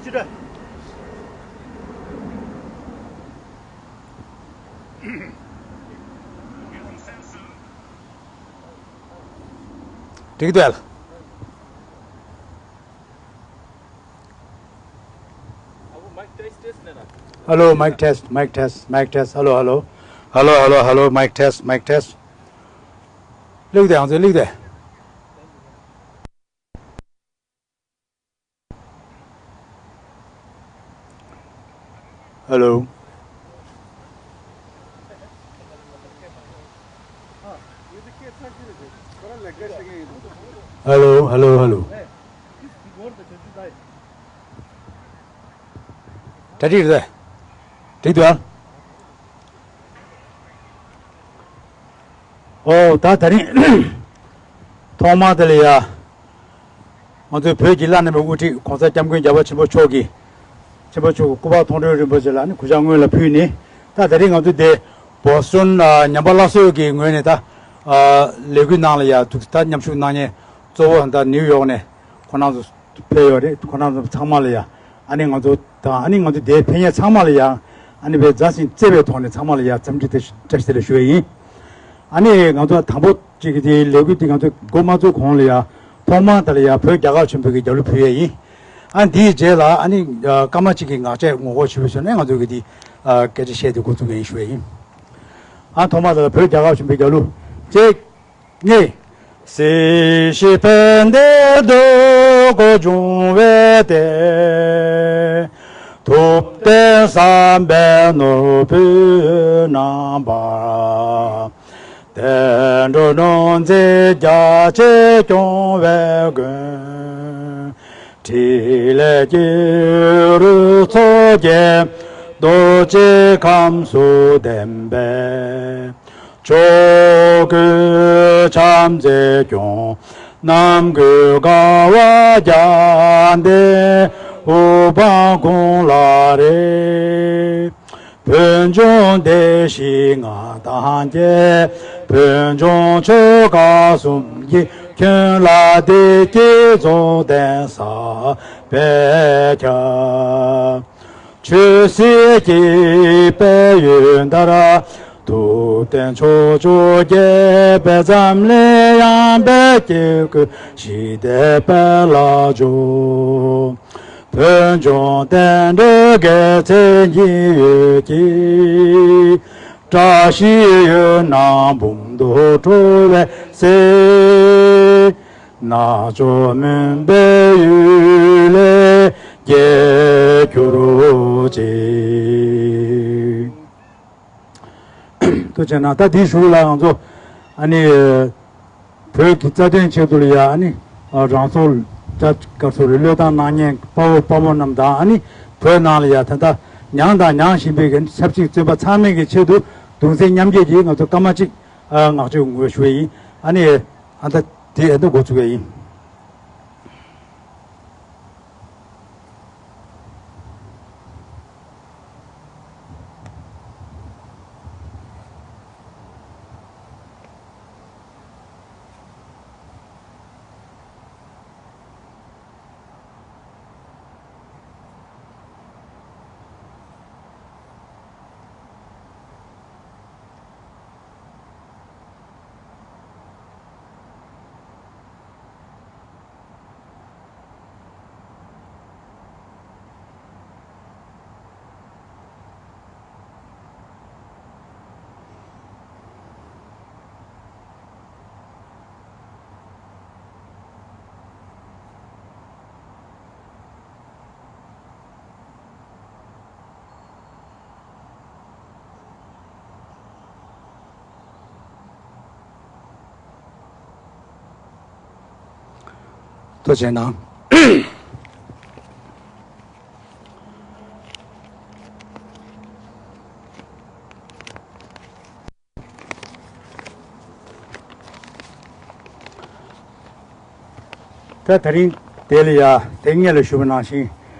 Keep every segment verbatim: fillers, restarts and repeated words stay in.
འགྲིག་འདུག་ཨ། Hello, mic test, mic test, mic test. Hello, hello. Hello, hello, hello. Mic test, mic test. ལིག་དེ་ང་ཚོ་ལིག་དེ། Hello. Hello, hello, hello. གྲ་སྒྲིག་རེད། འགྲིག་འདུག་ཨ། ཨོ་ད་དེ་རིང་ཐོག་མར་དེ་ལ་ཡ། ང་ཚོའི་བོད་ཀྱི་བླ་ན་མེད་པའི་དབུ་ཁྲིད་༸གོང་ས་༸སྐྱབས་མགོན་རྒྱལ་བ་ཆེན་པོ་མཆོག་གི། ཆེན་པོ་མཆོག་གི་སྐུ་པར་མཐོང་གྲོལ་རིན་པོ་ཆེ་ལ་ནི་གུས་ཕྱག་སྔོན་ལ་ཕུལ་ནས། ད་དེ་རིང་ང་ཚོ་འདི་བོ་སི་ཊོན་ཉམས་པ་སླར་གསོ་གི་ངོས་ནས་ད་ལས་འགུལ་ནང་ལ་ཡ་ཐུག་ད་མཉམ་ཞུགས་གནང་མཁན་གཙོ་བོ་ད་ནིའུ་ཡོག་ནས་ཁོང་རྣམ་ཚོ་ཕེབས་ཡོད་རེད། ཁོང་རྣམ་ཚོ་ཚང་མ་ལ་ཡ་ཨ་ནི་ང་ཚོ་དང་ཨ་ནི་ང་ཚོ་འདིར་ཕེབས་མཁན་ཚང་མ་ལ་ཡ་ཨ་ནི་དཔེ་མཛའ་ཞིང་བརྩེ་བའི་ཐོག་ནས་ཚང་མ་ལ་ཡ་འཚམས་འདྲི་བཀྲ་ཤིས་བདེ་ལེགས་ཞུ་ཡས་ཡིན། ཨ་ནི་ང་ཚོ་དང་པོ་གཅིག་གི་དེ་ལས་འགུལ་དེ་ང་ཚོ་འགོ་མ་བཙུགས་གོང་ལ་ཡ་ཐོག་མར་ད་ལ་ཡ་བོད་རྒྱ་གར་ཆེན་པོའི་གི་རྒྱལ་གླུ་ཕུལ་ཡས་ཡིན། ཨ་འདིའི་རྗེས་ལ་ཨ་ནི་སྐར་མ་གཅིག་གི་ངག་བཅད་ངོ་སྒོར་ཞུ་བའི་ཞོར་ནས་ང་ཚོ་གི་དེ་སྐད་ཆ་བཤད་དེ་འགོ་བཙུགས་ཡས་ཡིན་ཞུ་ཡས་ཡིན། ཨ་ཐོག་མར་ད་ལ་བོད་རྒྱ་གར་ཆེན་པོའི་རྒྱལ་གླུ་གཅིག་གཉིས། སྲིད་ཞིའི་ཕན་བདེ་འདོད་དགུ་འབྱུང་བའི་གཏེར། ཐུབ་བསྟན་བསམ་པའི་ནོར་བུའི་རྣམ་པར། བསྟན་འགྲོ་ནོར་འཛིན་རྒྱ་ཆེར་སྐྱོང་བའི་མགོན། ཕྲིན་ལས་སྐྱེས་བུ་མཚོ་རྒྱལ་རྡོ་རྗེ་ཁམས་སུ་ལྡན་པའི། ཕྱོགས་ཀུན་བྱམས་བརྩེས་སྐྱོང་། ནམ་མཁའི་དགའ་བ་རྒྱལ་བསྟན་དབུ་འཕང་ཁོང་ལ་རེག། ཕུལ་བྱུང་བདེ་གཤེགས་ལྔ་དང་བཅས། ཕུལ་བྱུང་ཆོ་ག་གསུམ་གྱིས། ཁྱོད་ལ་བདེ་སྐྱིད་རྫོགས་ལྡན་ཟག་པའི་ཁྱབ། ཆོས་སྲིད་སྐྱིད་པའི་ཡོན་བདག་ཐུབ་བསྟན་ཕྱོགས་བཅུར་རྒྱས་པའི་འཛམ་གླིང་ཡངས་པའི་དཀྱིལ་འཁོར་ཞི་བདེའི་དཔལ་ལ་འཇུག། ཕུལ་བྱུང་རྟེན་འབྲེལ་དགེ་ཚེ་ཉི་འོད་ཀྱིས། བཀྲ་ཤིས་འོད་སྣང་འབུམ་དུ་འཕྲོ་བའི་ཚེ། རྣལ་འབྱོར་མུན་པའི་གཡུལ་ལས་རྒྱལ་གྱུར་ཅིག། ཐུགས་རྗེ་གནང་། ད་དེའི་གཞུག་ལ་ང་ཚོ་ཨ་ནི་བོད་ཀྱི་རྩ་དོན་ཆེད་དུ་ལ་ཡ་ཨ་ནི་རང་སྲོག་བློས་བཏང་གནང་མཁན་དཔའ་བོ་དཔའ་མོ་རྣམས་དང་ཨ་ནི་བོད་ནང་ལ་ཡ་ད་ལྟ་མྱངས་དང་མྱང་བཞིན་པའི་གི་ཆབ་སྲིད་བཙོན་པ་ཚང་མའི་གི་ཆེད་དུ་གདུང་སེམས་མཉམ་སྐྱེད་ཀྱིས་ང་ཚོ་སྐར་མ་གཅིག་ཨ་ངག་བཅད་ངོ་སྤྲོད་ཞུ་བ་ཡིན། ཨ་ནི་ཨ་ད་དེ་ཨ་ད་འགོ་ཚུགས་པ་ཡིན། ཐུགས་རྗེ་གནང་། ད་དེ་རིང་དེ་ལ་ཡ་དེ་སྔོན་ལ་ཞུ་བ་ནང་བཞིན་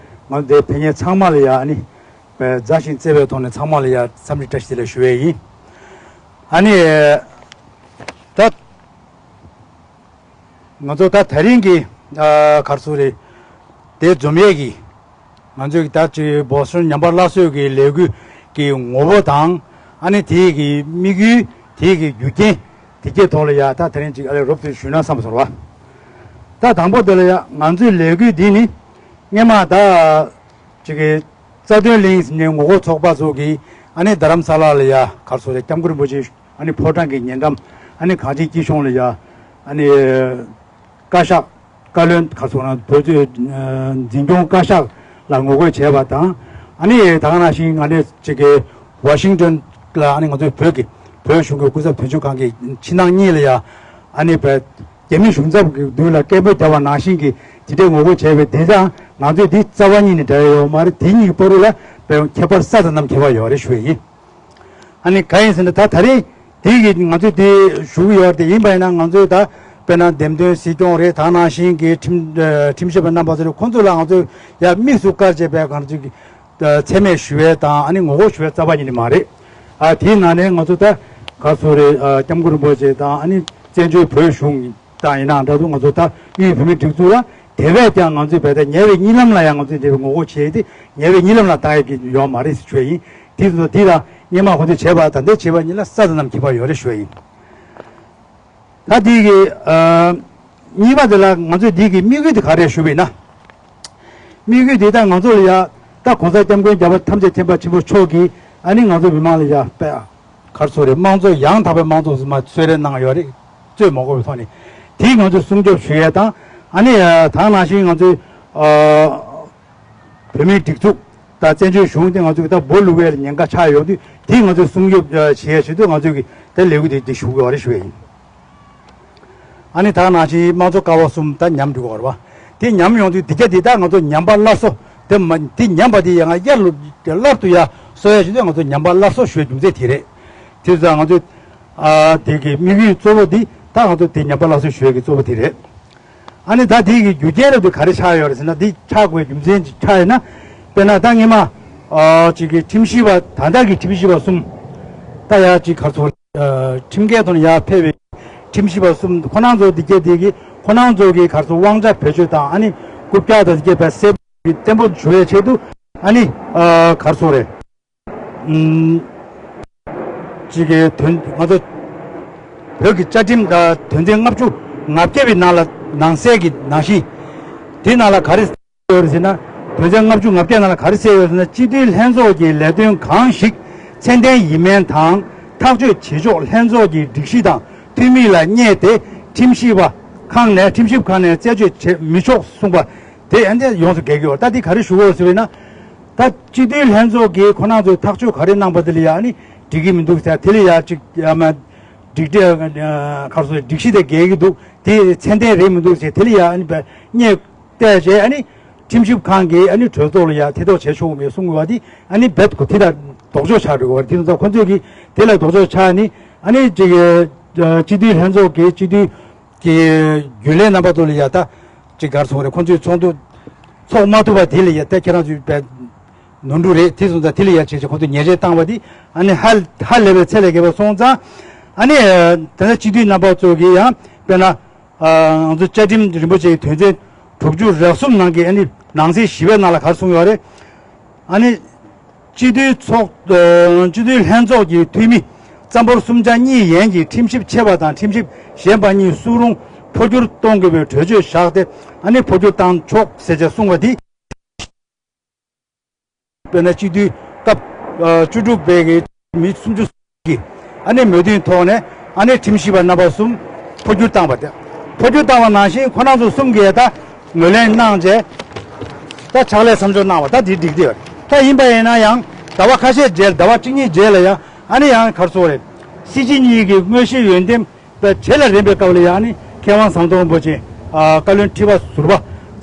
ང་ཚོ་འདིར་ཕེབས་མཁན་ཚང་མ་ལ་ཡ་ཨ་ནི་མཛའ་ཞིང་བརྩེ་བའི་ཐོག་ནས་ཚང་མ་ལ་ཡ་འཚམས་འདྲི་བཀྲ་ཤིས་བདེ་ལེགས་ཞུ་བས་ཡིན། ཨ་ནི་ད་ང་ཚོ་ད་དེ་རིང་གི་ཨ་ག་རེ་ཟེར་རེད། དེ་འཛོམས་ཡས་ཀྱི་ ང་ཚོས་ད་ཅིག་བོ་སི་ཊོན་ཉམས་པ་སླར་གསོའི་གི་ལས་འགུལ་གྱི་ངོ་བོ་དང་། ཨ་ནི་དེའི་གི་དམིགས་ཡུལ། དེའི་གི་རྒྱུ་རྐྱེན། དེ་གའི་ཐོག་ལ་ཡ་ད་དེ་རིང་ཅིག་ཨ་ལས་རོབ་ཙམ་ཞུས་ན་བསམ་སོང་བ། ད་དང་པོ་དེ་ལ་ཡ་ང་ཚོའི་ལས་འགུལ་འདི་ནི་སྔས་མ་ད་ཅིག་གི་རྩ་དོན་གླིང་ཟེར་ནས་ངོ་རྒོལ་ཚོགས་པ་ཚོ་གིས་ཨ་ནི་རྡ་རམ་ས་ལ་ལ་ཡ་ག་རེ་ཟེར་རེད། སྐྱབས་མགོན་རིན་པོ་ཆེ་ཨ་ནི་ཕོ་བྲང་གི་ཉེ་འགྲམ། ཨ་ནི་གངས་ཅན་སྐྱིད་གཤོངས་ལ་ཡ་ཨ་ནི་བཀའ་ཤག་བཀའ་བློན་ག་རེ་ཟེར་ན་བོད་ཀྱི་འཛིན་སྐྱོང་བཀའ་ཤག་ལ་ངོ་རྒོལ་བྱས་པ་དང་། ཨ་ནི་ད་ག་ནང་བཞིན་ང་ནི་ཅིག་གི་ཝ་ཤིང་ཏོན་ལ་ཨ་ནི་ང་ཚོའི་བོད་ཀྱི་བོད་གཞུང་གི་སྐུ་ཚབ་དོན་གཅོད་ཁང་གི་ཕྱི་ནང་གཉིས་ལ་ཡ་ཨ་ནི་བོད་རྒྱ་མི་གཞུང་ཚབ་ཀྱི་མདུན་ལ་སྐད་འབོད་བརྒྱབ་པ་ནང་བཞིན་གྱི་དེ་འདྲའི་ངོ་རྒོལ་བྱས་པའི་དེ་ཙང་ང་ཚོས་འདི་རྩ་བ་ཉིད་ནས་འབྲེལ་བ་ཡོད་མ་རེད། དེ་གཉིས་ཀྱི་བར་དུ་ལ་བོད་ཁྱད་པར་ས་དང་གནམ་ཁྱད་པར་ཡོད་རེད་ཞུ་ཡ་ཡིན། ཨ་ནི་གང་ཡིན་ཟེར་ན་ད་ད་རེས་དེ་གི་ང་ཚོས་དེ་ཞུ་གི་ཡོད་རེད། དེ་ཡིན་པ་ཡིན་ན་ང་ཚོས་ད་དཔེར་ན་འདེམས་ཐོན་སྲིད་སྐྱོང་རེད། ད་ནང་བཞིན་གྱི་ཁྲིམས་ཁྲིམས་ཞིབ་པ་རྣམ་པ་ཚོ་རེད། ཁོང་ཚོ་ལ་ང་ཚོས་ཡ་དམིགས་སུ་བཀར་བྱས་པའི་ང་ཚོས་ཀྱི་མཚན་སྨད་ཞུ་བའི་དང་ཨ་ནི་ངོ་རྒོལ་ཞུ་བའི་རྩ་བ་ཉིད་ནས་མ་རེད། ཨ་དེའི་ནང་ནས་ང་ཚོ་ད་ག་རེ་ཟེར་རེད། ཨ་སྐྱབས་མགོན་རིན་པོ་ཆེ་དང་ཨ་ནི་བཙན་བྱོལ་བོད་གཞུང་དང་ཡིན་ནའང་འདྲ་འདུག་ང་ཚོ་ད་དབུས་བོད་མིའི་སྒྲིག་འཛུགས་ལ་དེ་བས་ཀྱང་ང་ཚོས་བལ་ད་ཉེ་བའི་གཉིད་ལམ་ལ་ཡང་ང་ཚོས་དེ་བས་ངོ་རྒོལ་བྱས་ཏེ་ཉེ་བའི་གཉིད་ལམ་ལ་བཏང་ཡག་གི་ཡོད་མ་རེད་ཞུ་བ་ཡིན། དེ་ཚོ་དེ་ལ་སྔས་མ་ཁོ་ཚོས་བྱས་པ་དང་དེ་བྱས་པ་གཉིས་ལ་ས་དང་གནམ་ཁྱད་པར་ཡོད་རེད་ཞུ་བ་ཡིན། ད་དེ་གི་ཨ་གཉིས་པ་དེ་ལ་ང་ཚོས་དེ་གི་དམིགས་ཡུལ་དེ་ག་རེ་ཞུ་བ་ཡིན་ན། དམིགས་ཡུལ་དེ་ད་ང་ཚོ་ལ་ཡ་ད་གོང་ས་སྐྱབས་མགོན་རྒྱལ་བ་ཐམས་ཅད་མཁྱེན་པ་ཆེན་པོ་མཆོག་གིས་ཨ་ནི་ང་ཚོ་མི་མང་ལ་ཡ་དཔེ་ག་རེ་ཟེར་རེད། དམངས་གཙོ་ཡང་དག་པའི་དམངས་གཙོ་ཟེར་མ་གསོལ་རས་གནང་ཡོད་རེད། རྩོད་མ་དགོས་པའི་ཐོག་ནས་དེ་ང་ཚོས་སྲུང་སྐྱོབ་ཞུ་ཡས་དང་ཨ་ནི་ད་ནང་བཞིན་ང་ཚོའི་ཨ་བོད་མིའི་སྒྲིག་འཛུགས་དང་བཙན་བྱོལ་གཞུང་དེ་ང་ཚོས་ད་སྦོ་ལུག་པའི་ཉེན་ཁ་ཆགས་ཡོང་དུས་དེ་ང་ཚོས་སྲུང་སྐྱོབ་བྱེད་ཡས་ཆེད་དུ་ང་ཚོས་ཀྱི་ད་ལས་འགུལ་དེ་དེ་ཞུ་དགོས་པ་རེད་ཞུ་བ་ཡིན། ཨ་ནི་ད་ནང་བཞིན་དམངས་གཙོ་ཀ་བ་གསུམ་ད་ཉམས་འགྲོ་གི་རེད་བ། དེ་ཉམས་ཡོང་དུས་དེ་ག་དེ་ད་ང་ཚོ་ཉམས་པ་སླར་གསོ་དེ་མ་དེ་ཉམས་པ་དེ་ཡང་ཡར་ལོ་སླར་དུ་ཡར་གསོ་ཡ་ཞིག་དེ་ང་ཚོ་ཉམས་པ་སླར་གསོ་ཞུ་བའི་རྒྱུ་མཚན་དེ་རེད། དེ་ཚོ་ང་ཚོ་ཨ་དེ་གི་དམིགས་ཡུལ་གཙོ་བོ་དེ་ད་ང་ཚོ་དེ་ཉམས་པ་སླར་གསོ་ཞུ་ཡ་གི་གཙོ་བོ་དེ་རེད། ཨ་ནི་ད་དེ་གི་རྒྱུ་རྐྱེན་རབ་དེ་ག་རེ་ཆགས་ཡོད་རེད་ཟེར་ན། དེ་ཆགས་དགོས་རྒྱུ་མཚན་ཅིག་ཆགས་ཡོད་ན། དཔེར་ན་ད་སྔས་མ་ཨ་ཅིག་གི་ཁྲིམས་ཞིབ་པ་ད་ལྟ་གི་ཁྲིམས་ཞིབ་པ་གསུམ་ད་ཡ་ཅིག་ག་རེ་ཟེར། ཁྲིམས་འགལ་ཐོག་ནས་ཡར་ཕེབས་པའི་ཁྲིམས་ཞིབ་པ་གསུམ་ཁོ་རང་ཚོ་འདི་གས་འདི་གི་ཁོ་རང་ཚོ་གི་ག་རེ་ཟེར་དབང་ཆ་བེད་སྤྱོད་དང་ཨ་ནི་རྐུབ་བཀྱག་དང་འདི་གས་བེད་སྤྱོད་གི་བརྟན་པོ་བྱུང་བའི་ཆེད་དུ་ཨ་ནི་ཨ་ག་རེ་ཟེར་རེད། ཨུམ། ཅིག་གི་དོན་ང་ཚོ་བོད་ཀྱི་བཅའ་ཁྲིམས་དང་དོན་ཚན་ལྔ་བཅུ་ང་བརྒྱད་པའི་ནང་ལ་ནང་གསལ་གྱི་ནང་བཞིན་དེ་ནང་ལ་ག་རེ། ཡོད་ཟེར་ན། དོན་ཚན་ལྔ་བཅུ་ང་བརྒྱད་ནང་ལ་ག་རེ་གསལ་ཡོད་ཟེར་ན། སྤྱི་འཐུས་ལྷན་ཚོགས་ཀྱི་ལས་དོན་གང་ཞིག་ཚད་ལྡན་ཡིན་མིན་དང་ཐག་གཅོད་བྱེད་ཕྱོགས་ལྷན་ཚོགས་ཀྱི་སྒྲིག་གཞི་དང་འཐུས་མི་ལ་བསྙད་དེ་ཁྲིམས་ཞིབ་པ་ཁང་ནས་ཁྲིམས་ཞིབ་ཁང་ནས་རྩད་གཅོད་བྱེད་མི་ཆོག་གསུངས་པ་དེ་ཡང་དེ་ཡོངས་སུ་འགལ་གྱི་ཡོད། ད་འདི་ག་རེ་ཞུ་དགོས་ཟེར་བས་ན། ད་སྤྱི་འཐུས་ལྷན་ཚོགས་ཀྱིས་ཁོ་རང་ཚོས་ཐག་གཅོད་ག་རེ་གནང་པ་དེ་ལ་ཡང་ནི་འགྲིག་གི་མི་འདུག་ཟེར། དེ་ལ་ཡང་ཅིག་ཡ་མ་སྒྲིག་གྲལ་ཁར་སོ་སྒྲིག་གཞི་དེ་འགལ་གྱི་འདུག་དེ་ཚད་ལྡན་རེད་མི་འདུག་ཟེར། དེ་ལ་ཡང་ནི་བསྙད། བལྟས་རྗེས་ཨ་ནི་ཁྲིམས་ཞིབ་ཁང་གིས་ཨ་ནི་གྲོས་ཚོགས་ལ་ཡ་ཐེ་གཏོགས་བྱེད་ཆོག་གི་མེད་གསུང་དགོས་པ་དེ་ཨ་ནི་རྦད་དེ་དེ་ལ་ལྡོག་ཕྱོགས་ཆགས་འགྲོ་གི་རེད། དེ་ཚོ་ཁོ་ཚོས་ཀྱིས་དེ་ལ་ལྡོག་ཕྱོགས་ཆགས་ནི་ཨ་ནི་ཅིག་སྤྱི་འཐུས་ལྷན་ཚོགས་ཀྱི་སྤྱི་འཐུས་ཀྱི་རྒྱུན་ལས་རྣམ་པ་ཚོ་ལ་ཡ་ད་ཅིག་ག་རེ་ཟེར་དགོས་རེད། ཁོ་ཚོས་ཚོགས་འདུ་ཚོགས་མ་ཐུབ་པ་དེ་ལ་ཡ་ད་ཁྱེད་རང་ཚོས་རྦད་ནོར་འཁྲུལ་རེད། དེ་སོང་ཙང་དེ་ལ་ཡ་བྱས་བྱས་ཁོ་ཚོས་ཉེས་ཆད་བཏང་བ་དེ་ཨ་ནི་ཧ་ཧ་ལས་པའི་ཚད་ལས་བརྒལ་བ་སོང་ཙང་ཨ་ནི་ད་ལྟ་སྤྱི་འཐུས་རྣམ་པ་ཚོ་གིས་ཡང་དཔེར་ན། ང་ཚོ་བཅའ་ཁྲིམས་རིན་པོ་ཆེའི་དོན་ཚན་དྲུག་ཅུ་རེ་གསུམ་ནང་གི་ཨ་ནི་ནང་གསེས་བཞི་པའི་ནང་ལ་ག་རེ་གསུངས་ཡོད་རེད། ཨ་ནི་སྤྱི་འཐུས་ཚོགས་སྤྱི་འཐུས་ལྷན་ཚོགས་ཀྱི་འཐུས་མི་རྩ་འབོར་གསུམ་ཆ་གཉིས་ཡན་གྱི་ཁྲིམས་ཞིབ་ཆེ་བ་དང་ཁྲིམས་ཞིབ་ཞན་པ་གཉིས་སུ་རུང་འཕོ་འགྱུར་གཏོང་དགོས་པའི་གྲོས་ཆོད་བཞག་སྟེ་ཨ་ནི་འཕོ་འགྱུར་བཏང་ཆོག་ཟེར་བྱས་གསུངས་པ་འདི། དཔེར་ན་སྤྱི་འཐུས་སྐབས་བཅུ་དྲུག་པའི་གི་མི་སུམ་ཅུ་གིས་ཨ་ནི་མོས་མཐུན་ཐོག་ནས་ཨ་ནི་ཁྲིམས་ཞིབ་པ་རྣམ་པ་གསུམ་འཕོ་འགྱུར་བཏང་བ་དེ། འཕོ་འགྱུར་བཏང་བ་ནང་བཞིན་ཁོ་རང་ཚོ་གསུམ་གིས་ད་ངོས་ལེན་གནང་རྗེས་ད་ཕྱག་ལས་མཚམས་འཇོག་གནང་བ་ད་དེ་འགྲིག་བསྡད་ཡོད་རེད། ད་ཡིན་པ་ཡིན་ན་ཡང་ཟླ་བ་ཁ་ཤས་རྗེས་ཟླ་བ་གཅིག་གཉིས་རྗེས་ལ་ཡང་ཨ་ནི་ཡང་ག་རེ་ཟེར་དགོས་རེད། སྲིད་སྤྱི་གཉིས་ཀྱི་དངོས་གཞིའི་འོས་འདེམས། པའི་རྗེས་ལ་རན་པའི་སྐབས་ལ་ཡང་ནི་མཁས་དབང་ཟམ་གདོང་རིན་པོ་ཆེ། ཨ་བཀའ་བློན་ཁྲི་པ་ཟུར་པ་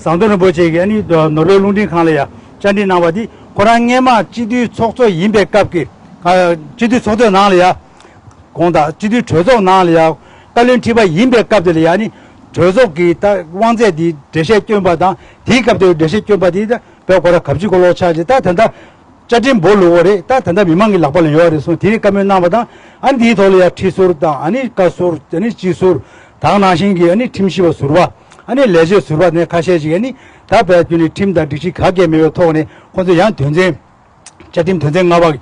ཟམ་གདོང་རིན་པོ་ཆེ་གིས་ཨ་ནི་ནོར་ཝེ་རླུང་འཕྲིན་ཁང་ལ་ཡང་བཅར་འདྲི་གནང་བ་འདི་ཁོ་རང་སྔས་མ་སྤྱི་འཐུས་ཚོགས་གཙོ་ཡིན་པའི་སྐབས་ཀྱི་ཨ་སྤྱི་འཐུས་ཚོགས་གཙོའི་ནང་ལ་ཡང་དགོངས་དག་སྤྱི་འཐུས་གྲོས་ཚོགས་ནང་ལ་ཡང་བཀའ་བློན་ཁྲི་པ་ཡིན་པའི་སྐབས་དེ་ལ་ཡང་ནི་གྲོས་ཚོགས་ཀྱི་ད་དབང་ཚད་འདི་འགྲེལ་བཤད་བསྐྱོན་པ་དང་དེའི་སྐབས་དེ་འགྲེལ་བཤད་བསྐྱོན་པ་འདི་ད་བོད་ཁོ་ར་གབ་ཅིག་གོ་ལོག་ཆགས་ཀྱི་ད་ད་ལྟ། བཅའ་ཁྲིམས་སྦོ་ལུག་པ་རེད། ད་ད་ལྟ་མི་མང་གི་ལག་པ་ལ་ཡོད་རེད་གསུངས་དེ་རིང་བཀའ་མོལ་གནང་བ་དང་ཨ་ནི་དེའི་ཐོག་ལ་ཡང་ཁྲི་ཟུར་དང་ཨ་ནི་བཀའ་ཟུར་ཨ་ནི་སྤྱི་ཟུར་དང་ནང་བཞིན་གྱི་ཨ་ནི་ཁྲིམས་ཞིབ་པ་ཟུར་པ་ཨ་ནི་ལས་བྱེད་ཟུར་པ་ནས་ཁ་ཤས་ཅིག་ཨ་ནི་ ད་བས་རྒྱུ་ནི་ཁྲིམས་དང་སྒྲིག་གཞི་ག་གེ་མེད་པའི་ཐོག་ནས་ཁོ་ཚོ་ཡང་དོན་ཚན། བཅའ་ཁྲིམས་དོན་ཚན་ལྔ་པ་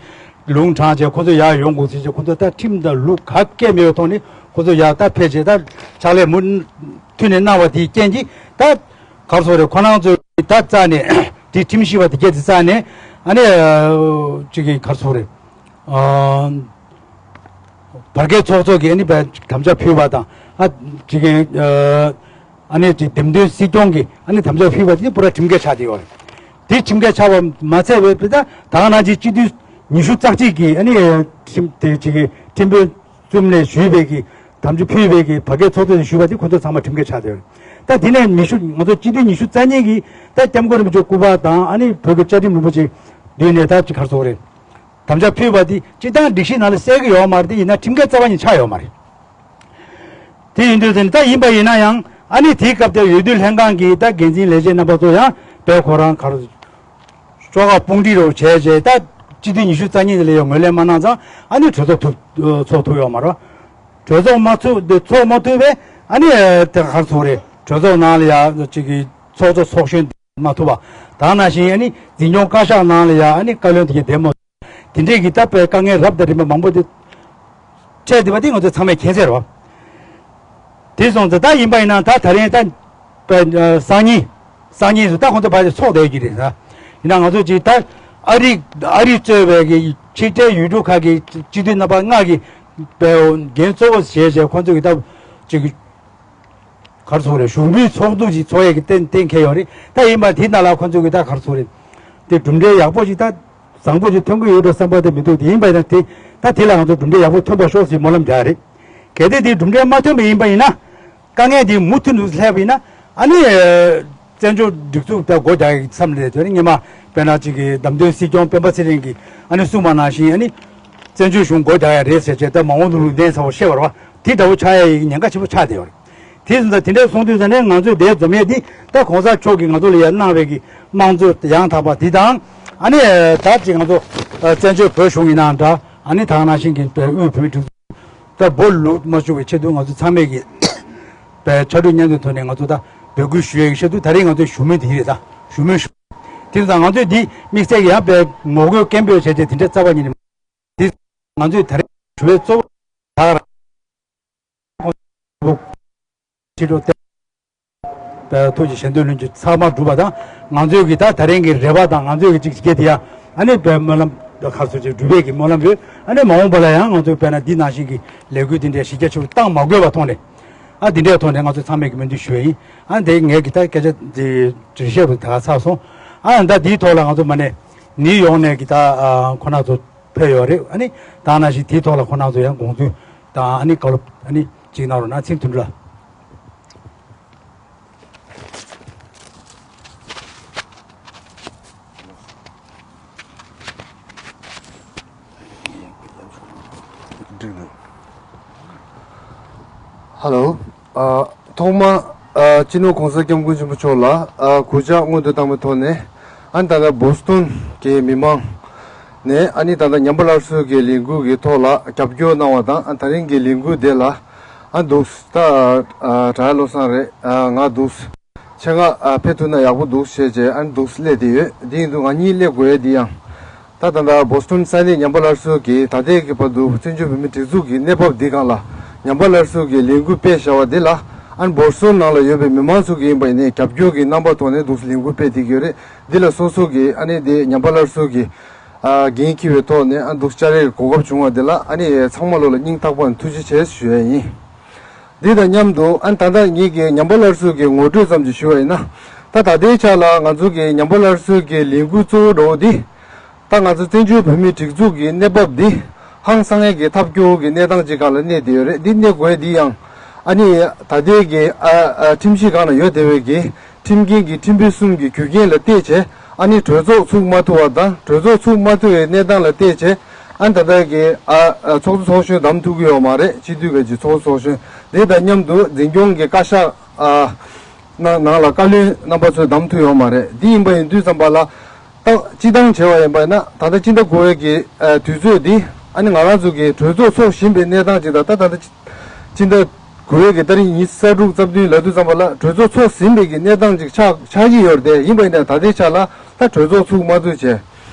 ལུང་དྲངས་བྱས་ཁོ་ཚོ་ཡར་ཡོང་དགོས་ཟེར་བྱས་ཁོ་ཚོ་ད་ཁྲིམས་དང་ལུགས་ག་གེ་མེད་པའི་ཐོག་ནས་ཁོ་ཚོ་ཡར་ད་ཕེབས་བྱས་ད་ཕྱག་ལས་མུ་མཐུད་ནས་གནང་བ་དེའི་རྐྱེན་གྱིས་ད་གར་སོང་རེད། ཁོ་རང་ཚོས་ད་རྩ་ནས་དེ་ཁྲིམས་ཞིབ་པ་དེ་གས་དེ་རྩ་ནས་ཨ་ནི་ཅིག་གི་གར་སོང་རེད། བར་བརྒལ་ཚོགས་གཙོ་གིས་ཨ་ནི་དམ་བཅའ་ཕུལ་བ་དང་ཨ་ཅིག་གི་ཨ་ནི་ཅིག་འདེམས་ཐོན་སྲིད་སྐྱོང་གིས་ཨ་ནི་དམ་བཅའ་ཕུལ་བ་དེ་པུ་ར་ཁྲིམས་འགལ་ཆགས་བསྡད་ཡོད་རེད། དེ་ཁྲིམས་འགལ་ཆགས་པ་མ་ཚད་པའི་ད་ད་ག་ནང་བཞིན་སྤྱི་འཐུས་ཉི་ཤུ་རྩ་གཅིག་གིས་ཨ་ནི་ཁྲིམས་དེ་ཅིག་གི་ཁྲིམས་དཔོན་གསུམ་ནས་ཞུས་པའི་གི་དམ་བཅའ་ཕུལ་བའི་གི་བར་བརྒལ་ཚོགས་གཙོ་ནས་ཞུས་པ་དེ་ཁོ་ཚོ་ཚང་མ་ཁྲིམས་འགལ་ཆགས་བསྡད་ཡོད་རེད། ད་དེ་ནས་ཉི་ཤུ་ང་ཚོ་སྤྱི་འཐུས་ཉི་ཤུ་རྩ་གཉིས་ཀྱིས་ད་སྐྱབས་མགོན་རིན་པོ་ཆེ་སྐུ་པར་དང་ཨ་ནི་བོད་ཀྱི་བཅའ་ཁྲིམས་རིན་པོ་ཆེ་མདུན་ནས་ད་ཅིག་གར་སོང་རེད། དམ་བཅའ་ཕུལ་བ་དེ་སྤྱི་བཏང་སྒྲིག་གཞི་ནང་ལ་གསལ་གྱི་ཡོད་མ་རེད། དེ་ཡིན་ན་ཁྲིམས་འགལ་རྩ་བ་ཉིད་ཆགས་ཡོད་མ་རེད། དེ་ཡིན་དུས་ཙང་ད་ཡིན་པ་ཡིན་ན་ཡང་ཨ་ནི་དེའི་སྐབས་དེ་འོས་བསྡུ་ལྷན་ཁང་གི་ད་འགན་འཛིན་ལས་བྱེད་རྣམ་པ་ཚོ་ཡང་བལ་ཁོ་རང་གར་ཤོག་ཁག་དཔུང་སྒྲིག་རོགས་བྱས་རྗེས་ད་སྤྱི་འཐུས་ཉི་ཤུ་རྩ་གཉིས་དེ་ལ་ཡང་ངོས་ལེན་མ་གནང་ཙང་ཨ་ནི་གྲོས་ཚོགས་ཐུབ་ཚོགས་ཐུབ་ཡོད་མ་རེད། གྲོས་ཚོགས་མ་ཚུགས་དེ་ཚོགས་མ་ཐུབ་པས་ཨ་ནི་དེ་གར་ཚོགས་རེད། གྲོས་ཚོགས་ནང་ལ་ཡང་ཅིག་གི་ཚོགས་གཙོ་ཚོགས་གཞོན་མ་ཐུབ་པ་དང་ནང་བཞིན་ཨ་ནི་འཛིན་སྐྱོང་བཀའ་ཤག་ནང་ལ་ཡང་ཨ་ནི་བཀའ་བློན་དེ་གའི་བདེ་མོ། དེ་འདྲས་ཀྱི་ད་དཔེ་དཀའ་ངལ་རབ་དང་རིམ་པ་མང་པོ་དེ་འཕྲད་བསྡད་པ་དེ་ང་ཚོས་ཚང་མས་མཁྱེན་གསལ་རེད་བ། དེ་སོང་ཙང་ད་ཡིན་པ་ཡིན་ན་ད་ད་རིང་ད་དཔེ་སང་ཉིན་སང་ཉིན་སུ་ད་ཁོང་ཚོ་ཕར་ཚོགས་བསྡད་ཀྱི་རེད་ད། ཡིན་ན་ང་ཚོ་ཅིག་ད་ཨ་རི་ཨ་རི་གཙོས་པའི་གི་ཕྱི་འབྲེལ་ཡུལ་གྲུ་ཁག་གི་སྤྱི་འཐུས་རྣམ་པ་ལྔ་གི་དཔེ་འགན་གཙོ་བོ་བྱས་བྱས་ཁོང་ཚོ་གི་ད་ཅིག་གར་སོང་རེད། ཞུགས་མོལ་ཚོགས་འདུ་ཞིག་ཚོགས་ཡས་ཀྱི་གཏན་གཏན་འཁེལ་ཡོད་རེད། ད་ཡིན་པ་དེ་ནང་ལ་ཁོ་ཚོ་གི་ད་གར་སོང་རེད། དེ་གྲུབ་འབྲས་ཡག་པོ་ཞིག་ད་བཟང་པོ་ཞིག་ཐོན་གི་ཡོད་འགྲོ་བསམ་པ་དེ་མི་འདུག་དེ་ཡིན་པ་ཡིན་ན་དེ་ད་དེ་ལ་ང་ཚོ་གྲུབ་འབྲས་ཡག་པོ་ཐོན་པ་ཤོག་ཞེས་སྨོན་ལམ་རྒྱག་རེད། གལ་ཏེ་དེ་གྲུབ་འབྲས་མ་ཐོན་པ་ཡིན་པ་ཡིན་ན་དཀའ་ངལ་དེ་མུ་མཐུད་དུ་སླེབས་པ་ཡིན་ན་ཨ་ནི་བཙན་བྱོལ་སྒྲིག་འཛུགས་ད་སྒོ་རྒྱག་ཡག་མཚམས་རེད། དེ་ནི་སྔོན་མ་དཔེར་ན་ཅིག་གི་བདམས་ཐོན་སྲིད་སྐྱོང་སྤེན་པ་ཚེ་རིང་གིས་ཨ་ནི་གསུངས་པ་ནང་བཞིན་ཨ་ནི་བཙན་བྱོལ་གཞུང་སྒོ་རྒྱག་ཡག་རེད་ཟེར་བྱས་ད་མ་འོངས་ལུགས་ལུགས་བདེན་ཚ་བོ་བཤད་པ་རེད་བ། དེ་འདྲ་བོ་ཆགས་ཡ་ཡི་ཉེན་ཁ་ཆེན་པོ་ཆགས་བསྡད་ཡོད་རེད། དེ་སོང་ཙང་དེ་འདྲ་སོང་དུས་ཙང་ནས་ང་ཚོས་དེ་འཛོམས་ཡས་འདི་ད་གོང་ས་མཆོག་གིས་ང་ཚོ་ལ་ཡ་གནང་བའི་གི་དམངས་གཙོ་ཡང་དག་པ་འདི་དང་ཨ་ནི་ད་ཅིག་ང་ཚོ་བཙན་བྱོལ་བོད་གཞུང་ཡིན་ནའང་འདྲ་ཨ་ནི་ད་ག་ནང་བཞིན་གྱི་དབུས་བོད་མིའི་སྒྲིག་འཛུགས་ད་སྦོ་ལུག་མ་བཅུག་པའི་ཆེད་དུ་ང་ཚོ་ཚང་མས་གི་ཕྱར་གྲུ་མཉམ་འདེགས་ཐོག་ནས་ང་ཚོ་ད་འབོད་སྐུལ་ཞུ་ཡས་ཀྱི་ཆེད་དུ་ད་རེས་ང་ཚོའི་ཞུ་མོལ་འདི་རེད། ད་ཞུ་མོལ་ཞུ་དེ་ཙང་ང་ཚོས་འདི་དམིགས་བསལ་གྱི་ཡང་དཔེ་ངོ་རྒོལ་སྐད་འབོད་བྱས་ཏེ་དེ་འདྲ་རྩ་བ་ཉིད་ནས་འདི་ང་ཚོས་ད་རེས་ཞུ་བའི་གཙོ་བོ་ད་ག་རང་ཁོང་ཁྲི་ལོ་བརྟན་པའི་ཐུགས་ཀྱི་ཞལ་འདོན་ལྷུན་གྱིས་ཚང་མ་གྲུབ་པ་དང་ང་ཚོས་ཀྱི་ད་ད་རིང་གི་རེ་བ་དང་ང་ཚོས་ཀྱི་ཅིག་ཅིག་དེ་ཡང་ཨ་ནི་དཔེ་སྨོན་ལམ་ཁ་སོ་ཅིག་སྒྲུབ་པའི་གི་སྨོན་ལམ་ཡོད། ཨ་ནི་མ་འོངས་པ་ལ་ཡང་ང་ཚོས་དཔེར་ན་འདི་ནང་བཞིན་གྱི་ལས་འགུལ་འདི་འདྲའི་གཞི་རྒྱ་ཆེན་པོ་བཏང་མ་དགོས་པ་ཐོག་ནས་ཨ་འདི་འདྲའི་ཐོག་ནས་ང་ཚོས་ཚང་མས་ཀྱི་སྨོན་འདུན་ཞུ་བ་ཡིན། ཨ་ནི་དེ་ངས་ཀྱི་ད་སྐད་ཆ་འདི་འགྲེལ་བཤད་རུ་ད་ག་ཚར་སོང་། ཨ་ནི་ད་འདིའི་ཐོག་ལ་ང་ཚོ་མ་ནས་ནིའུ་ཡོག་ནས་ཀྱི་ད་ཁོ་ན་ཚོ་ཕེབས་ཡོད་རེད། ཨ་ནི་ད་ནང་བཞིན་དེའི་ཐོག་ལ་ཁོ་རང་ཚོ་ཡང་དགོངས་ཚུལ་དང་ཨ་ནི་བཀའ་སློབ་ཨ་ནི་གཅིག་གནང་རོགས་གནང་། ཚེ་རིང་དོན་གྲུབ་ལགས། འགྲིག་འདུག་ཧ་ལོ། ཨ། ཐོག་མ། ཨ། སྤྱི་ནོར་༸གོང་ས་༸སྐྱབས་མགོན་ཆེན་པོ་མཆོག་ལ། ཨ། གུས་ཕྱག་སྔོན་དུ་བཏང་བའི་ཐོག་ནས། ཨ་ནི་ད་ལྟ་བོ་སི་ཊོན་གྱི་མི་མང་ནས། ཨ་ནི་ད་ལྟ་ཉམས་པ་སླར་གསོ་གི་ལས་འགུལ་གྱི་ཐོག་ལ་རྒྱབ་སྐྱོར་གནང་བ་དང་། ཨ། ད་རིང་གི་ལས་འགུལ་དེ་ལ། ཨ། འདུག་ད། ཨ། གྲྭ་བློ་བཟང་རེད། ཨ། ང་འདུག་ཆེད་མངགས། ཨ། ཕེབས་ཐུབ་ན་ཡག་པོ་འདུག་ཞེས་བྱས། ཨ་ནི་འདུག་སླེབས་བསྡད་ཡོད། དེ་ཡིན་དུས་ང་གཉིས་སླེབས་དགོས་ཡས་འདི་ཡང་། ད་ད་ལྟ་བོ་སི་ཊོན་ས་གནས་ཉམས་པ་སླར་གསོ་གིས་ད་ལྟའི་གི་བར་དུ་བཙན་བྱོལ་བོད་མིའི་སྒྲིག་འཛུགས་ཀྱི་གནས་བབ་འདི་སྒང་ལ་ཉམས་པ་སླར་གསོ་གི་ལས་འགུལ་སྤེལ་བཞག་པ་འདི་ལ། ཨ་ནི་བོ་སི་ཊོན་ནང་ལ་ཡོད་པའི་མི་མང་ཚོ་གིས་ཡིན་པ་ཡིན་ནའི་རྒྱབ་སྐྱོར་གྱི་རྣམ་པ་ཐོག་ནས་འདུག་ལས་འགུལ་སྤེལ་བསྡད་ཀྱི་ཡོད་རེད། འདི་ལ་སོ་སོ་གིས་ཨ་ནི་དེ་ཉམས་པ་སླར་གསོ་གི། ཨ། འགན་འཁྱེར་བའི་ཐོག་ནས། ཨ། འདུག་བཅར་ཡས་གོ་སྐབས་བྱུང་བ་འདི་ལ། ཨ་ནི་ཚང་མ་ལོ་ལ་སྙིང་ཐག་པ་ནས་ཐུགས་རྗེ་ཆེ་ཞུ་ཡས་ཡིན། འདི་དང་མཉམ་དུ། ཨ། ད་ལྟ་ངེད་ཀྱི་ཉམས་པ་སླར་གསོ་གི་ངོ་སྤྲོད་ཙམ་ཞིག་ཞུ་བ་ཡིན་ན། ད་ད་ལྟའི་ཆ་ལ་ང་ཚོ་གི་ཉམས་པ་སླར་གསོ་གི་ལས་འགུལ་གཙོ་བོ་འདྲ་བོ་འདི། ད་ང་ཚོ་བཙན་བྱོལ་བོད་མིའི་སྒྲིག་འཛུགས་ཀྱི་གནས་བབ་འདི་ཧང་སང་ཡས་ཀྱི་ཐབས་སྐྱོ་བོ་གི་གནས་སྟངས་ཅིག་སྒང་ལ་གནས་བསྡད་ཡོད་རེད། འདི་གནས་དགོས་ཡས་འདི་ཡང་། ཨ་ནི་ད་ལྟའི་གི། ཨ། ཨ། ཁྲིམས་གཞི་སྒང་ལ་ཡོད་བསྡད་པའི་གི་ཁྲིམས་འགན་གྱི་ཁྲིམས་དཔོན་གསུམ་གྱི་རྒྱུ་རྐྱེན་ལ་བལྟས་བྱས། ཨ་ནི་གྲོས་ཚོགས་ཚུགས་མ་ཐུབ་པ་དང་། གྲོས་ཚོགས་ཚུགས་མ་ཐུབ་པའི་གནས་སྟངས་ལ་བལྟས་བྱས། ཨ་ནི་ད་ལྟ་གི། ཨ། ཨ། ཚོགས་གཙོ་ཚོགས་གཞོན་བདམས་ཐུབ་ཀྱི་ཡོད་མ་རེད། སྤྱི་འཐུས་ཀྱི་ཚོགས་གཙོ་ཚོགས་གཞོན་དེ་དང་མཉམ་དུ་འཛིན་སྐྱོང་གི་བཀའ་ཤག་ཨ། ནང་ནང་ལ་བཀའ་བློན་རྣམ་པ་ཚོ་བདམས་ཐུབ་ཡོད་མ་རེད། འདི་ཡིན་པ་ཡིན་དུས་ཙམ་པ་ལ། ད་སྤྱི་བཏང་བྱས་པ་ཡིན་པ་ཡིན་ན། ད་ལྟ་སྤྱི་ཟླ་དགུ་པའི་གི། ཨ། དུས་ཚོད་འདི། ཨ་ནི་ང་རང་ཚོ་གི་གྲོས་ཚོགས་ཚོགས་བཞིན་པའི་གནས་སྟངས་ཅིག་དང་། ད་ད་ལྟ་སྤྱི་ཟླ་ དགུ་བའི་གི་ཏ་རིག་ཉི་ཤུ་རྩ་དྲུག་རྩ་བདུན་ལབ་དུས་ཙམ་པ་ལ་གྲོས་ཚོགས་ཚོགས་ཟིན་པའི་གི་གནས་སྟངས་ཅིག་ཆགས་ཆགས་ཀྱི་ཡོད་རེད། དེ་ཡིན་པ་ཡིན་ན་ད་ལྟའི་ཆ་ལ་ད་གྲོས་ཚོགས་ཚུགས་མ་ཐུབ་བྱས།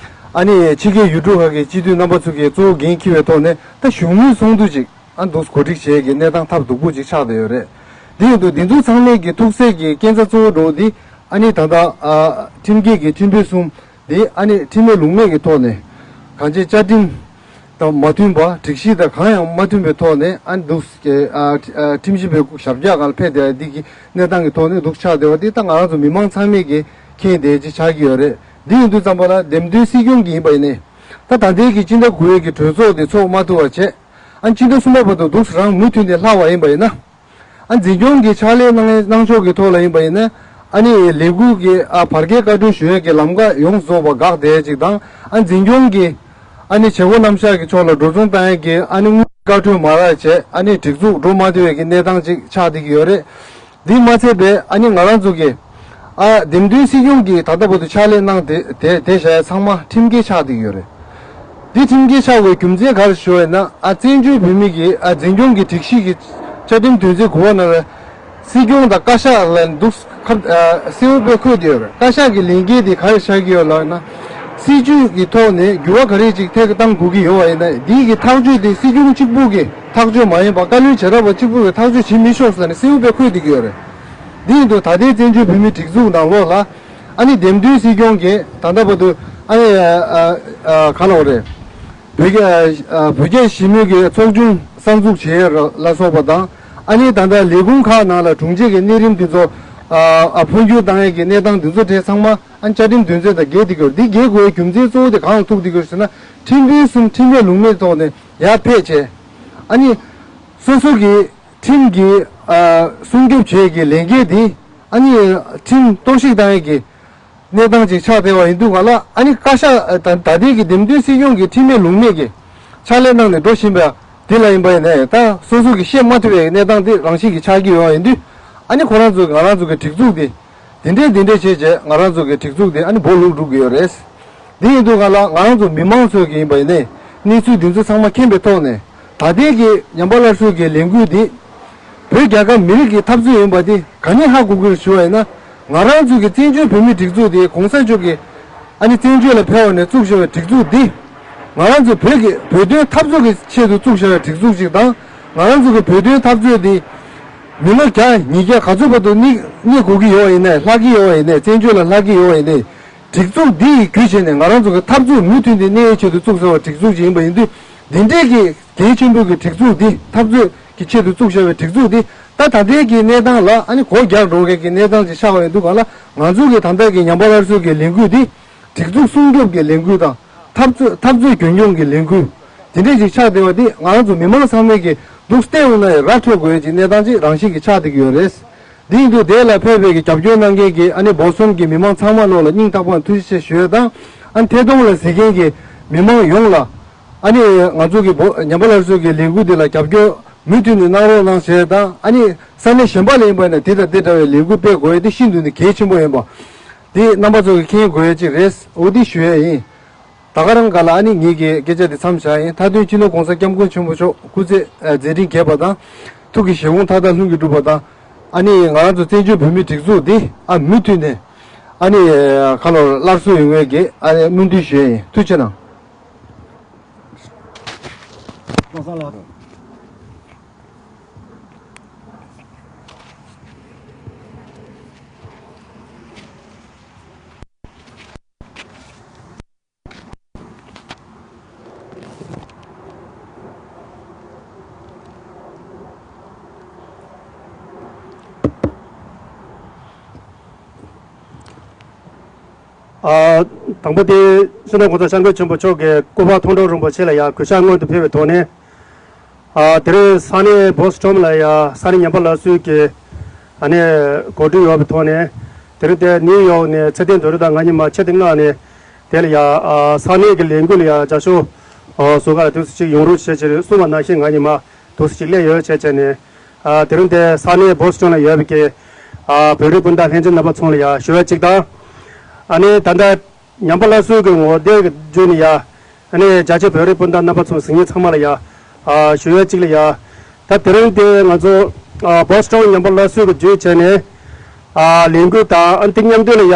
ཨ་ནི་ཕྱི་རྒྱལ་ཡུལ་གྲུ་ཁག་གི་སྤྱི་འཐུས་རྣམ་པ་ཚོ་གིས་གཙོ་བོ་འགན་འཁྱེར་བའི་ཐོག་ནས་ད་གཞུང་དངུལ་ཚོགས་འདུ་ཅིག་ཨ་འདུག་གོ་སྒྲིག་བྱེད་ཀྱི་གནས་སྟངས་ཐབས་སྡུག་པོ་ཅིག་ཆགས་བསྡད་ཡོད་རེད། འདི་ཡིན་དུས་འདི་ཚོ་ཚང་མའི་གི་ཐུག་སའི་གི་རྐྱེན་རྩ་གཙོ་བོ་འགྲོ་འདི་ཨ་ནི་ད་ལྟ་ཨ་ཁྲིམས་འགལ་གྱི་ཁྲིམས་དཔོན་གསུམ་འདི་ཨ་ནི་ཁྲིམས་མེད་ལུགས་མེད་ཀྱི་ཐོག་ནས་གང་ཅི་བཅའ་ཁྲིམས་དང་མ་མཐུན་པ་སྒྲིག་གཞི་དང་གང་ཡང་མ་མཐུན་པའི་ཐོག་ནས་ཨ་ནི་འདུག་ཨ་ཨ་ཁྲིམས་ཞིབ་པའི་ཞབས་བཀྱག་སྒང་ལ་ཕེབས་བསྡད་པ་འདི་གི་གནས་སྟངས་ཀྱི་ཐོག་ནས་འདུག་ཆགས་བསྡད་པ་འདི་ད་ང་རང་ཚོ་མི་མང་ཚང་མས་ཀྱི་མཁྱེན་བསྡད་ཅིག་ཆགས་ཀྱི་ཡོད་རེད། འདི་ཡིན་དུས་ཙམ་པ་ལ་འདེམས་ཐོན་སྲིད་སྐྱོང་གི་ཡིན་པ་ཡིན་ནའི་ད་ད་ལྟའི་གི་སྤྱི་ཟླ་དགུ་པའི་གི་གྲོས་ཚོགས་དེ་ཚོགས་མ་ཐུབ་པ་བྱས། ཨ་ནི་སྤྱི་ཟླ་གསུམ་པ་བར་དུ་འདུག་རང་མུ་མཐུད་ནས་ལྷག་པ་ཡིན་པ་ཡིན་ན། ཨ་འཛིན་སྐྱོང་གི་ཕྱག་ལས་གནང་གནང་ཕྱོགས་ཀྱི་ཐོག་ལ་ཡིན་པ་ཡིན་ན། ཨ་ནི་ལས་འགུལ་གྱི་ཨ་བར་བརྒལ་བཀའ་འཁྲོལ་ཞུ་ཡས་ཀྱི་ལམ་ཁ་ཡོངས་རྫོགས་པ་འགག་བསྡད་ཅིག་དང་། ཨ་འཛིན་སྐྱོང་གི་ཨ་ནི་བྱེད་སྒོ་རྣམ་གཞག་གི་ཕྱོགས་ལ་འགྲོ་སོང་བཏང་ཡས་ཀྱི་ཨ་ནི་དངུལ་བཀའ་འཁྲོལ་མ་རག་བྱས། ཨ་ནི་སྒྲིག་འཛུགས་འགྲོ་མ་ཐུབ་ཡས་ཀྱི་གནས་སྟངས་ཅིག་ཆགས་བསྡད་ཀྱི་ཡོད་རེད། འདི་མ་ཚད་པའི་ཨ་ནི་ང་རང་ཚོ་གི་ཨ་འདེམས་ཐོན་སྲིད་སྐྱོང་གི་ད་ལྟ་བར་དུ་ཕྱག་ལས་གནང་དེ་དེ་དེ་བྱ་ཡ་ཚང་མ་ཁྲིམས་འགལ་ཆགས་བསྡད་ཀྱི་ཡོད་རེད། འདི་ཁྲིམས་འགལ་ཆགས་པའི་རྒྱུ་མཚན་ག་རེ་ཞུ་བ་ཡིན་ན། ཨ་བཙན་བྱོལ་བོད་མི་གི་ཨ་འཛིན་སྐྱོང་གི་སྒྲིག་གཞི་གི་བཅའ་ཁྲིམས་དོན་ཚན་དགུ་པ་ནང་ལ་སྲིད་སྐྱོང་དང་བཀའ་ཤག་ལ་འདུག་ཁ་ཨ་གསལ་པོ་དཔེ་འཁོད་བསྡད་ཡོད་རེད། བཀའ་ཤག་གི་ལས་འགན་དེ་ག་རེ་ཆགས་ཀྱི་ཡོད་ལབ་ན། སྲིད་ཇུས་ཀྱི་ཐོག་ནས་འགྱུར་བ་ག་རེ་ཅིག་ཐད་ཀར་གཏང་དགོས་ཀྱི་ཡོད་པ་ཡིན་ན། འདི་གི་ཐག་གཅོད་དེ་སྲིད་སྐྱོང་གཅིག་པུ་གི་ཐག་གཅོད་མ་ཡིན་པ། བཀའ་བློན་བྱེ་བྲག་པ་གཅིག་པུ་གི་ཐག་གཅོད་བྱེད་མི་ཆོག་ཟེར་ནས་གསལ་པོ་དཔེ་འཁོད་བསྡད་ཀྱི་ཡོད་རེད། འདི་ཡིན་དུས་ད་ལྟའི་བཙན་བྱོལ་བོད་མིའི་སྒྲིག་འཛུགས་ནང་ལོགས་ལ་ཨ་ནི་འདེམས་ཐོན་སྲིད་སྐྱོང་གིས་ད་ལྟ་བར་དུ་ཨ་ནི་ཨ་ཨ་ཨ་ག་ལབ་དགོས་རེད། བོད་རྒྱ་ཨ་བོད་རྒྱ་ཞི་མོལ་གྱི་ཚོགས་ཆུང་གསར་འཛུགས་བྱས་ལ་སོགས་པ་དང་། ཨ་ནི་ད་ལྟ་ལས་ཁུངས་ཁག་ནང་ལ་དྲུང་ཆེ་གི་གནས་རིམ་འདི་ཚོ་ཨ་ཨ་འཕོ་འགྱུར་བཏང་ཡས་ཀྱི་གནས་སྟངས་འདི་ཚོ་གྲས་ཚང་མ་ཨ་ནི་བཅའ་ཁྲིམས་དོན་ཚན་དང་འགལ་བསྡད་ཀྱི་ཡོད་རེད། འདི་འགལ་དགོས་པའི་རྒྱུ་མཚན་གཙོ་བོ་དེ་གང་ལ་ཐུག་བསྡད་ཀྱི་ཡོད་ཟེར་ན། ཁྲིམས་དཔོན་གསུམ་ཁྲིམས་མེད་ལུགས་མེད་ཐོག་ནས་ཡར་ཕེབས་བྱས། ཨ་ནི་སོ་སོ་གི་ཁྲིམས་ཀྱི་ཨ་སྲུང་སྐྱོབ་བྱེད་ཀྱི་ལས་འགན་དེ་ཨ་ནི་ཁྲིམས་གཏོར་བཤིག་བཏང་ཡས་ཀྱི་གནས་སྟངས་ཅིག་ཆགས་བསྡད་པ་ཡིན་དུས་ག་ལ། ཨ་ནི་བཀའ་ཤག་ད་ད་ལྟའི་གི་འདེམས་ཐོན་སྲིད་སྐྱོང་གི་ཁྲིམས་མེད་ལུགས་མེད་ཀྱི་ཕྱག་ལས་གནང་ནས་འགྲོ་བཞིན་པ་འདི་ལ་ཡིན་པ་ཡིན་ནའི། ད་སོ་སོ་གི་བཤད་མ་ཐུབ་པའི་གནས་སྟངས་འདི་རང་བཞིན་གྱི་ཆགས་ཀྱི་ཡོད་པ་ཡིན་དུས། ཨ་ནི་ཁོ་རང་ཚོ་ང་རང་ཚོ་གི་སྒྲིག་འཛུགས་འདི་འདི་འདྲས་འདི་འདྲས་བྱས་བྱས་ང་རང་ཚོ་གི་སྒྲིག་འཛུགས་འདི་ཨ་ནི་སྦོ་ལུག་འགྲུབ་ཀྱི་ཡོད་རེད། འདི་ཡིན་དུས་ག་ལ་ང་རང་ཚོ་མི་མང་ཚོ་གི་ཡིན་པ་ཡིན་ནའི་གནས་ཚུལ་འདི་ཚོ་ཚང་མ་མཁྱེན་པའི་ཐོག་ནས། ད་ལྟའི་གི་ཉམས་པ་སླར་གསོའི་གི་ལས་འགུལ་འདི་བོད་རྒྱལ་ཁབ་མི་རིགས་ཀྱི་འཐབ་རྩོད་ཡིན་པ་འདི་ག་ནས་ཧ་གོ་གི་རེད་ཞུ་བ་ཡིན་ན། ང་རང་ཚོ་གི་བཙན་བྱོལ་བོད་མིའི་སྒྲིག་འཛུགས་འདི་གོང་ས་མཆོག་གིས་ཨ་ནི་བཙན་བྱོལ་ལ་ཕེབས་པ་ནས་བཙུགས་བཞག་པའི་སྒྲིག་འཛུགས་འདི་ང་རང་ཚོ་བོད་ཀྱི་བོད་དོན་འཐབ་རྩོད་ཀྱི་ཆེད་དུ་བཙུགས་བཞག་པའི་སྒྲིག་འཛུགས་ཅིག་དང་། ང་རང་ཚོ་གི་བོད་དོན་འཐབ་རྩོད་འདི་མི་ལོ་བརྒྱ་ཉིས་བརྒྱ་ག་ཚོད་བར་དུ་གནས་གནས་དགོས་ཀྱི་ཡོད་པ་ཡིན་ནའི། ལྷག་གི་ཡོད་པ་ཡིན་ནའི། བཙན་བྱོལ་ལ་ལྷག་གི་ཡོད་པ་ཡིན་ནའི། སྒྲིག་འཛུགས་འདི་ཡི་བརྒྱུད་བྱས་ནས་ང་རང་ཚོ་གི་འཐབ་རྩོད་མུ་མཐུད་དེ་གནས་ཡས་ཆེད་དུ་བཙུགས་ཟེར་བ་སྒྲིག་འཛུགས་ཅིག་ཡིན་པ་ཡིན་དུས། འདི་འདྲས་ཀྱི་གལ་ཆེན་པོའི་གི་སྒྲིག་འཛུགས་འདི། འཐབ་རྩོད་ཀྱི་ཆེད་དུ་བཙུགས་བཞག་པའི་སྒྲིག་འཛུགས་འདི་ད་ད་ལྟའི་གི་གནས་སྟངས་ལ་ཨ་ནི་སྒོ་རྒྱག་འགྲོ་མཁན་གྱི་གནས་སྟངས་ཅིག་ཆགས་པ་ཡིན་དུས་ག་ལ། ང་ཚོ་གི་ད་ལྟ་གི་ཉམས་པ་སླར་གསོའི་གི་ལས་འགུལ་འདི་སྒྲིག་འཛུགས་སྲུང་སྐྱོབ་ཀྱི་ལས་འགུལ་དང་། འཐབ་རྩོད་འཐབ་རྩོད་རྒྱུན་འཁྱོངས་ཀྱི་ལས་འགུལ་དེ་འདྲས་ཅིག་ཆགས་བསྡད་པ་འདི་ང་རང་ཚོ་མི་མང་ཚང་མས་ཀྱི་འདུག་བལྟས་འོང་ན་ཡང་ར་འཕྲོད་དགོས་ཀྱི་གནས་སྟངས་ཅིག་རང་བཞིན་གྱི་ཆགས་བསྡད་ཀྱི་ཡོད་རེད། འདི་ཡིན་དུས་དེ་ལ་ཕེབས་པའི་གི་རྒྱབ་སྐྱོར་གནང་མཁན་གྱི་ཨ་ནི་བོད་གསུམ་གྱི་མི་མང་ཚང་མ་ལོག་ལ་སྙིང་ཐག་པ་ནས་ཐུགས་རྗེ་ཆེ་ཞུ་ཡས་དང་། ཨ་ནི་ཐད་གཏོང་ལ་གཟིགས་མཁན་གྱི་མི་མང་ཡོངས་ལ་ཨ་ནི་ང་ཚོ་གི་བོད་ཉམས་པ་སླར་གསོའི་གི་ལས་འགུལ་འདི་ལ་རྒྱབ་སྐྱོར་མུ་མཐུད་ནས་གནང་རོགས་གནང་ཞེས་དང་། ཨ་ནི་ས་གནས་གཞན་པ་ལ་ཡིན་པ་ན་དེ་དང་དེ་འདྲ་བའི་ལས་འགུལ་སྤེལ་དགོས་ཡས་དེ་ཤིན་ཏུ་ནས་གལ་ཆེན་པོ་ཡིན་པ་འདི་རྣམ་པ་ཚོ་གི་མཁྱེན་དགོས་ཡས་ཅིག་རེད། འོ་འདི་ཞུ་ཡས་ཡིན། ད་ག་རང་ག་ལ་ཨ་ནི་ངེད་ཀྱི་སྐད་ཆ་འདི་མཚམས་བཞག་ཡིན། མཐའ་དོན་སྤྱི་ནོར་༸གོང་ས་༸སྐྱབས་མགོན་ཆེན་པོ་མཆོག་སྐུ་ཚེ་མཛད་འཕྲིན་རྒྱས་པ་དང་། ཐུགས་ཀྱི་བཞེད་དགོངས་མཐའ་དག་ལྷུན་གྱིས་གྲུབ་པ་དང་། ཨ་ནི་ང་རང་ཚོ་བཙན་བྱོལ་བོད་མིའི་སྒྲིག་འཛུགས་འདི་ཨ་མུ་མཐུད་ནས་ཨ་ནི་ཁ་ལོར་སླར་གསོ་ཡོང་བའི་གི་ཨ་ནི་སྨོན་འདུན་ཞུ་ཡས་ཡིན། ཐུགས་རྗེ་གནང་། ཨ། དང་པོ་དེ་སྤྱི་ནོར་༸གོང་ས་༸སྐྱབས་མགོན་ཆེན་པོ་མཆོག་གི་སྐུ་པར་མཐོང་གྲོལ་རིན་པོ་ཆེ་ལ་ཡང་གུས་ཕྱག་སྔོན་དུ་ཕུལ་བའི་ཐོག་ནས། ཨ། དེ་རིང་ས་གནས་བོ་སི་ཊོན་ལ་ཡང་ས་གནས་ཉམས་པ་སླར་གསོའི་གི་ཨ་ནི་གོ་སྒྲིག་ཡོད་པའི་ཐོག་ནས། དེ་རིང་དེ་ནིའུ་ཡོག་ནས་ཚེ་བརྟན་རྡོ་རྗེ་དང་ང་གཉིས་མ་ཆེད་དུ་མངགས་ནས་དེ་ལ་ཡང་ཨ་ས་གནས་ཀྱི་ལས་འགུལ་ལ་ཡང་རྒྱབ་སྐྱོར་ཨ་བཟོ་ག་ལ་དུས་སུ་ཅིག་ཡོང་རོགས་བྱེད་ཅེས་གསུངས་པ་ནང་བཞིན་ང་གཉིས་མ་དུས་སུ་ཅིག་སླེབས་ཡོད་བྱས་བྱས་ནས། ཨ་དེ་རིང་དེ་ས་གནས་བོ་སི་ཊོན་ལ་ཡོད་པའི་གི་ཨ་བོད་རིགས་སྤུན་ཟླ་ལྷན་རྒྱས་རྣམ་པ་ཚོ་ལ་ཡང་ཞུ་ཡ་གཅིག་དང་། ཨ་ནི་ད་ལྟ་ཉམས་པ་སླར་གསོའི་གི་ངོ་དེབ་ཀྱི་བརྒྱུད་ནས་ཡ། ཨ་ནི་རྒྱ་ཆེ་བོད་རིགས་སྤུན་ཟླ་རྣམ་པ་ཚོ་གཟིགས་མཁན་ཚང་མ་ལ་ཡ། ཨ་ཞུ་ཡ་གཅིག་ལ་ཡ། ད་དེ་རིང་དེ་ང་ཚོ་ ཨ་བོ་སི་ཊོན་ཉམས་པ་སླར་གསོའི་གི་བརྒྱུད་བྱས་ནས་ཨ་ལས་འགུལ་དང་ཨ་དེ་མཉམ་དུ་ལ་ཡ་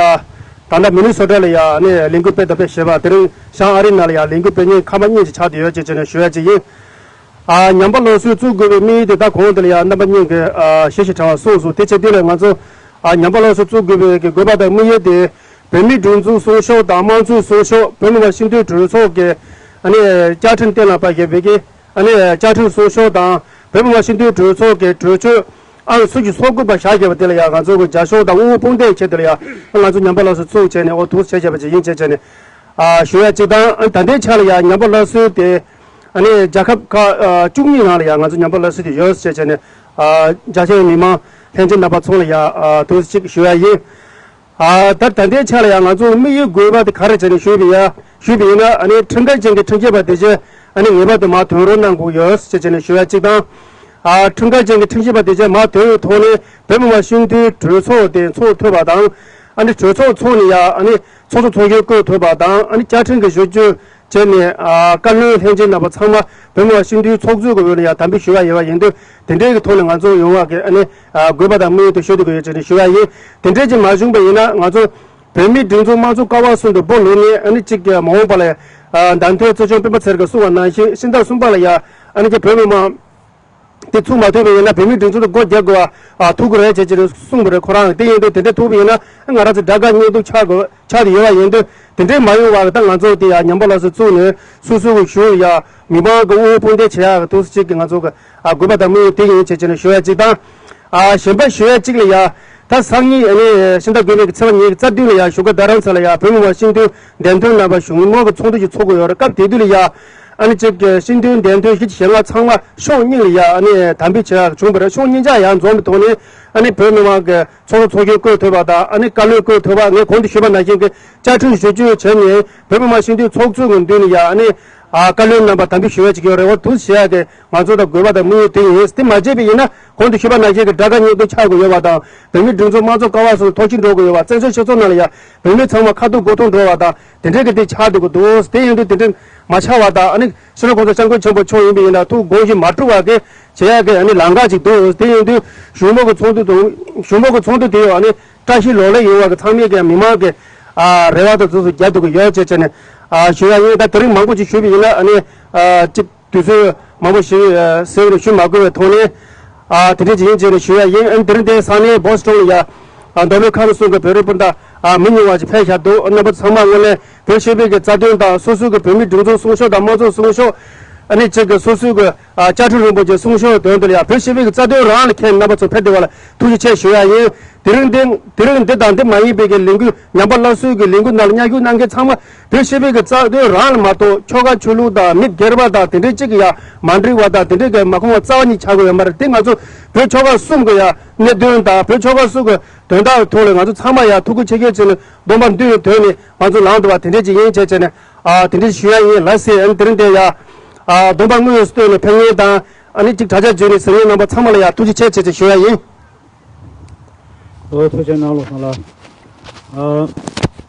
ད་ལྟ་མི་ནི་སོ་ཊ་ལ་ཡ་ཨ་ནི་ལས་འགུལ་སྤེལ་དང་སྤེལ་བཞིན་པ་དེ་རིང་ཤང་ཨ་རི་ནང་ལ་ཡ་ལས་འགུལ་སྤེལ་མཁན་ཁག་མ་གཉིས་ཅིག་ཆགས་བསྡད་ཡོད་ཅེས་བྱས་ནས་ཞུ་ཡ་ཅིག་ཡིན། ཨ་ཉམས་པ་སླར་གསོའི་བཙུགས་དགོས་པའི་དམིགས་ཡུལ་དེ་ད་གོང་དེ་ལ་ཡ་རྣམ་པ་གཉིས་ཀྱིས་ཨ་ཞེ་ཞེ་དྲག་པ་གསུངས་སོང་། དེ་བྱེད་དུས་ལ་ང་ཚོ་ཨ་ཉམས་པ་སླར་གསོ་བཙུགས་དགོས་པའི་གི་དགོས་པ་དང་དམིགས་ཡུལ་དེ་བོད་མིའི་སྒྲིག་འཛུགས་སྲུང་སྐྱོབ་དང་དམངས་གཙོའི་སྲུང་སྐྱོབ་བོད་མི་མང་སྤྱི་འཐུས་གྲོས་ཚོགས་ཀྱི་ཨ་ནི་བཅའ་ཁྲིམས་གཏན་ལ་ཕབ་བཞག་པའི་གི་ཨ་ནི་བཅའ་ཁྲིམས་སྲུང་སྐྱོབ་དང་བོད་མི་མང་སྤྱི་འཐུས་གྲོས་ཚོགས་ཀྱི་གྲོས་ཆོད་ཨང་སུམ་ཅུ་སོ་དགུ་པ་བཞག་བཞག་པ་དེ་ལ་ཡང་ང་ཚོ་གི་རྒྱབ་སྐྱོར་དང་དབུ་འཕང་བསྟོད་ཆེད་དུ་ལ་ཡང་ང་ཚོ་ཉམས་པ་སླར་གསོ་བཙུགས་བྱས་ནས་འོ་འདུག་བྱས་བྱས་པ་ཅིག་ཡིན་བྱས་བྱས་ནས་ཨ་ཞུ་ཡ་གཅིག་དང་ཨ་ད་ལྟའི་ཆ་ལ་ཡང་ཉམས་པ་སླར་གསོའི་དེ་ཨ་ནི་རྒྱལ་ཁབ་ཁག་ཨ་བཅུ་གཉིས་ནང་ལ་ཡང་ང་ཚོ་ཉམས་པ་སླར་གསོ་དེ་ཡོད་བྱས་བྱས་ནས་ཨ་རྒྱ་ཆེའི་མི་མང་ལྷན་རྒྱས་རྣམ་པ་ཚོ་ལ་ཡང་ཨ་འདུག་ཅིག་ཞུ་ཡ་ཡིན། ཨ་ད་ད་ལྟའི་ཆ་ལ་ཡང་ང་ཚོ་དམིགས་ཡུལ་དགོས་པ་དེ་ག་རེ་བྱས་ནས་ཞུས་པ་ཡ་ཞུས་པ་ཡིན་ན་ཨ་ནི་ཁྲིམས་འགལ་ཅན་གྱི་ཁྲིམས་ཞིབ་པ་དེ་ཚོས་ཨ་ནི་ངེས་པར་དུ་མར་ཐོན་རོགས་གནང་དགོས་ཡོད་ཅེས་བྱས་ནས་ཞུ་ཡ་གཅིག་དང་། ཨ་ཁྲིམས་འགལ་ཅན་གྱི་ཁྲིམས་ཞིབ་པ་དེ་ཚོས་མར་ཐོན་པའི་ཐོག་ནས་བོད་མི་མང་སྤྱི་འཐུས་གྲོས་ཚོགས་དེ་ཚོགས་ཐུབ་པ་དང་ཨ་ནི་གྲོས་ཚོགས་ཚོགས་ནས་ཡ་ཨ་ནི་ཚོགས་གཙོ་ཚོགས་གཞོན་བསྐོ་ཐུབ་པ་དང་ཨ་ནི་བཅའ་ཁྲིམས་ཀྱི་བཟོ་བཅོས་བྱས་ནས་ཨ་བཀའ་བློན་ལྷན་རྒྱས་རྣམ་པ་ཚང་མ་བོད་མི་མང་སྤྱི་འཐུས་ཚོགས་གཙོའི་གི་འོས་ལ་ཡ་དམ་འབུལ་ཞུ་བ་ཡོད་པ་ཡིན་དུས་དེ་འདྲའི་གི་ཐོག་ནས་ང་ཚོ་ཡོང་བ་གི་ཨ་ནི་ཨ་དགོས་པ་དང་དམིགས་ཡུལ་དེ་ཤོད་དུ་གི་ཡོད་ཅེས་ནས་ཞུ་བ་ཡིན། དེ་འདྲས་ཀྱི་མ་བྱུང་པ་ཡིན་ན་ང་ཚོ་བོད་མིའི་སྒྲིག་འཛུགས་དམངས་གཙོ་ཀ་བ་གསུམ་དུ་སྦོ་ལུག་ནས་ཨ་ནི་གཅིག་གི་མ་འོངས་པ་ལ་ཨ་བདམས་ཐོན་གཙོ་སྐྱོང་སྤེན་པ་ཚེ་རིང་གིས་གསུངས་པ་ནང་བཞིན་ཕྱི་ཟླ་གསུམ་པ་ལ་ཡ་ཨ་ནི་གི་བོད་མི་མང་དེ་ཚུགས་མ་ཐུབ་པ་ཡིན་ན་བོད་མིའི་སྒྲིག་འཛུགས་དེ་སྒོ་རྒྱག་དགོས་པ་ཨ་ཐུག་གི་རེད་ཅེས་ཅེས་གསུངས་པ་རེད། ཁོ་རང་དེ་ཡིན་དུས་དེ་འདྲ་ཐུག་པ་ཡིན་ན་ང་རང་ཚོ་དགྲ་དགའ་གཉེན་སྡུག་ཆགས་དགོས་ཆགས་དེ་ཡོད་པ་ཡིན་དུས་དེ་འདྲའི་མ་ཡོང་བར་ད་ང་ཚོ་དེ་ཡ་ཉམས་པ་སླར་གསོ་བཙུགས་ནས་སོ་སོ་གི་གཞུང་ལ་ཡ་མི་མང་གི་དབུ་འཕང་བསྟོད་བྱེད་ཡག་གི་ཐུགས་སུ་ཆེད་ཀྱི་ང་ཚོ་གི་ཨ་དགོས་པ་དང་དམིགས་ཡུལ་དེ་ཡིན་ཅེས་ཅེས་ནས་ཞུ་ཡ་གཅིག་དང་། ཨ་གཞན་པ་ཞུ་ཡ་གཅིག་ལ་ཡ་ད་སང་ཉིན་ཨ་ནི་ཕྱི་ཟླ་དགུ་པའི་གི་ཚེས་པ་ཉེར་གཅིག་ལ་ཡ་བཞུགས་སྒར་རྡ་རམ་ས་ལ་ཡ་བོད་མི་མང་སྤྱི་འཐུས་འདེམས་ཐོན་རྣམ་པ་གཞུང་མང་གི་ཚོགས་འདུ་ཞིག་ཚོགས་ཀྱི་ཡོད་རེད། སྐབས་དེ་དུས་ལ་ཡ་ཨ་ནི་གཅིག་གི་སྤྱི་འཐུས་འདེམས་ཐོན་བཞི་བཅུ་ཞེ་ལྔ་ཚང་མ་ཕྱོགས་གཉིས་ལ་ཡ་ཨ་ནི་དམ་འབུལ་བྱེད་ཡག་བྱུང་བ་རེད། ཕྱོགས་གཉིས་ཆ་ཡང་འཛོམས་པའི་ཐོག་ནས་ཨ་ནི་བོད་མི་མང་གི་ཚོགས་གཙོ་ཚོགས་གཞོན་བསྐོས་ཐུབ་པ་དང་ཨ་ནི་བཀའ་བློན་བསྐོས་ཐུབ་པ་ངས་གོང་དུ་ཞུས་པ་ནང་བཞིན་གྱི་བཅའ་ཁྲིམས་བཟོ་བཅོས་བྱས་ནས་བོད་མི་མང་སྤྱི་འཐུས་ཚོགས་གཙོའི་གི་མདུན་ནས་ཡ་ཨ་ནི་ཨ་བཀའ་བློན་རྣམ་པ་དམ་འབུལ་ཞུ་ཡ་ཅིག་ཡོད་རེད། འོ་འདུག་བྱེད་ཡ་གི་ང་ཚོ་དང་དགོས་པ་དང་དམིགས་ཡུལ་དེ་ཡིན། དེ་མ་བྱས་པ་ཡིན་ན་གོང་དུ་ཞུས་པ་ནང་བཞིན་གྱི་དགྲ་དགའ་གཉེན་སྡུག་ཆགས་དགོས་ཡོད་པ་དང་བོད་མིའི་སྒྲིག་འཛུགས་དམངས་གཙོ་ཀ་བ་གསུམ་འཐོར་ཕྱིན་འགྲོ་དགོས་ཡོད་པ། བཙན་བྱོལ་སྤྱི་ཚོགས་ནང་ལ་ཡ་བོད་མི་ཚང་མ་ཁ་ཐུག་མགོ་ཐུག་འགྲོ་བ་དང་དེ་འདྲའི་གི་དེ་ཆགས་འགྲོ་གི་འདུག་དེ་ཡིན་དུས་དེ་འདྲའི་མ་ཆགས་པ་དང་ཨ་ནི་སྤྱི་ནོར་གོང་ས་སྐྱབས་མགོན་ཆེན་པོ་མཆོག་ཡིན་པ་ཡིན་ན་ཐུགས་དགོངས་བཞེས་མ་གྲུབ་པ་གི་བྱེད་ཡག་གི་ཨ་ནི་ལམ་ཁ་ཅིག་འདུག་དེ་ཡིན་དུས་གཞུང་མང་གི་ཚོགས་འདུ་དང་གཞུང་མང་གི་ཚོགས་འདུ་དེ་ཡང་ཨ་ནི་བཀྲ་ཤིས་ལོ་ལེགས་ཡོང་བ་གི་ཚང་མས་ཀྱང་མི་མང་གི་ཨ་རེ་བ་དང་ཚོགས་སུ་རྒྱག་ཐུབ་ཀྱི་ཡོད་ཅེས་བྱས་ནས་ཨ་ཞུ་ཡ་ཡིན། ད་དེ་རིང་མང་པོ་ཅིག་ཞུས་པ་ཡིན་ན་ཨ་ནི་ཨ་གཅིག་དུས་ཚོད་མང་པོ་ཞིག་ཨ་ཟེར་བ་ཞུ་མ་དགོས་པའི་ཐོག་ནས་ཨ་དེ་འདྲ་ཅིག་ཡིན་ཅེས་ནས་ཞུ་ཡ་ཡིན། ཨ་ནི་དེ་རིང་འདིར་ས་གནས་བོ་སི་ཊོན་ལ་ཡ་ཨ་མདོ་སྨད་ཁམས་གསུམ་གྱི་བོད་རིགས་སྤུན་ཟླ་ཨ་མི་ཉུང་བ་ཞིག་ཕེབས་བཞག་འདུག་རྣམ་པ་ཚང་མ་དངོས་གནས་བོད་སྤྱི་པའི་གི་རྩ་དོན་དང་སོ་སོའི་གི་བོད་མིའི་སྒྲིག་འཛུགས་སྲུང་སྐྱོབ་དང་དམངས་གཙོ་སྲུང་སྐྱོབ་ཨ་ནི་གཅིག་གི་སོ་སོའི་གི་ཨ་བཅའ་ཁྲིམས་རིན་པོ་ཆེ་སྲུང་སྐྱོབ་དོན་དུ་ལ་ཡ་བོད་སྤྱི་པའི་གི་རྩ་དོན་རང་ལ་མཁྱེན་རྣམ་པ་ཚོ་ཕེབས་བསྡད་པ་ལ་ཐུགས་རྗེ་ཆེ་ཞུ་ཡ་ཡིན། དེ་རིང་འདི་དེ་རིང་འདི་དང་འདི་མ་ཡིན་པའི་གི་ལས་འགུལ་ཉམས་པ་སླར་གསོའི་གི་ལས་འགུལ་ནང་ལ་མཉམ་ཞུགས་གནང་མཁན་ཚང་མ་བོད་སྤྱི་པའི་གི་རྩ་དོན་རང་ལ་མ་གཏོགས་ཆོལ་ཁ་ཆོས་ལུགས་དང་མི་སྒེར་པ་དང་དེ་འདྲའི་གཅིག་གི་ཡ་མ་འགྲིག་པ་དང་དེ་འདྲའི་གི་མ་ཁོང་བ་རྩ་བ་ཉིད་ཆགས་དགོས་ཡོད་མ་རེད། དེ་ང་ཚོ་བོད་ཆོལ་ཁ་གསུམ་གི་ཡ་གནད་དོན་དང་བོད་ཆོལ་ཁ་གསུམ་གི་དོན་དག་ཐོག་ལ་ང་ཚོ་ཚང་མ་ཡ་ཐུགས་ཁུར་ཆེ་ཁྱེར་བྱས་ནས་སྡོམ་པ་མདུན་ནས་དོན་ནས་ང་ཚོ་ལངས་འདུག་པ་དེ་འདྲས་ཅིག་ཡིན་བྱས་བྱས་ནས་ཨ་དེ་འདྲས་ཞུ་ཡ་ཡིན་ལགས་སེ། ཨ་ནི་དེ་རིང་དེ་ཡ་ཨ་སྡོམ་པ་དངོས་སུ་བཏོན་ནས་ཕེབས་མཁན་དང་ཨ་ནི་ཅིག་དྲ་རྒྱ་བརྒྱུད་ནས་གཟིགས་མཁན་རྣམ་པ་ཚང་མ་ལ་ཡ་ཐུགས་རྗེ་ཆེ་ཆེ་ཆེ་ཞུ་ཡ་ཡིན། ཨོ་ཐུགས་རྗེ་གནང་ལོ་སོང་ལ། ཨ་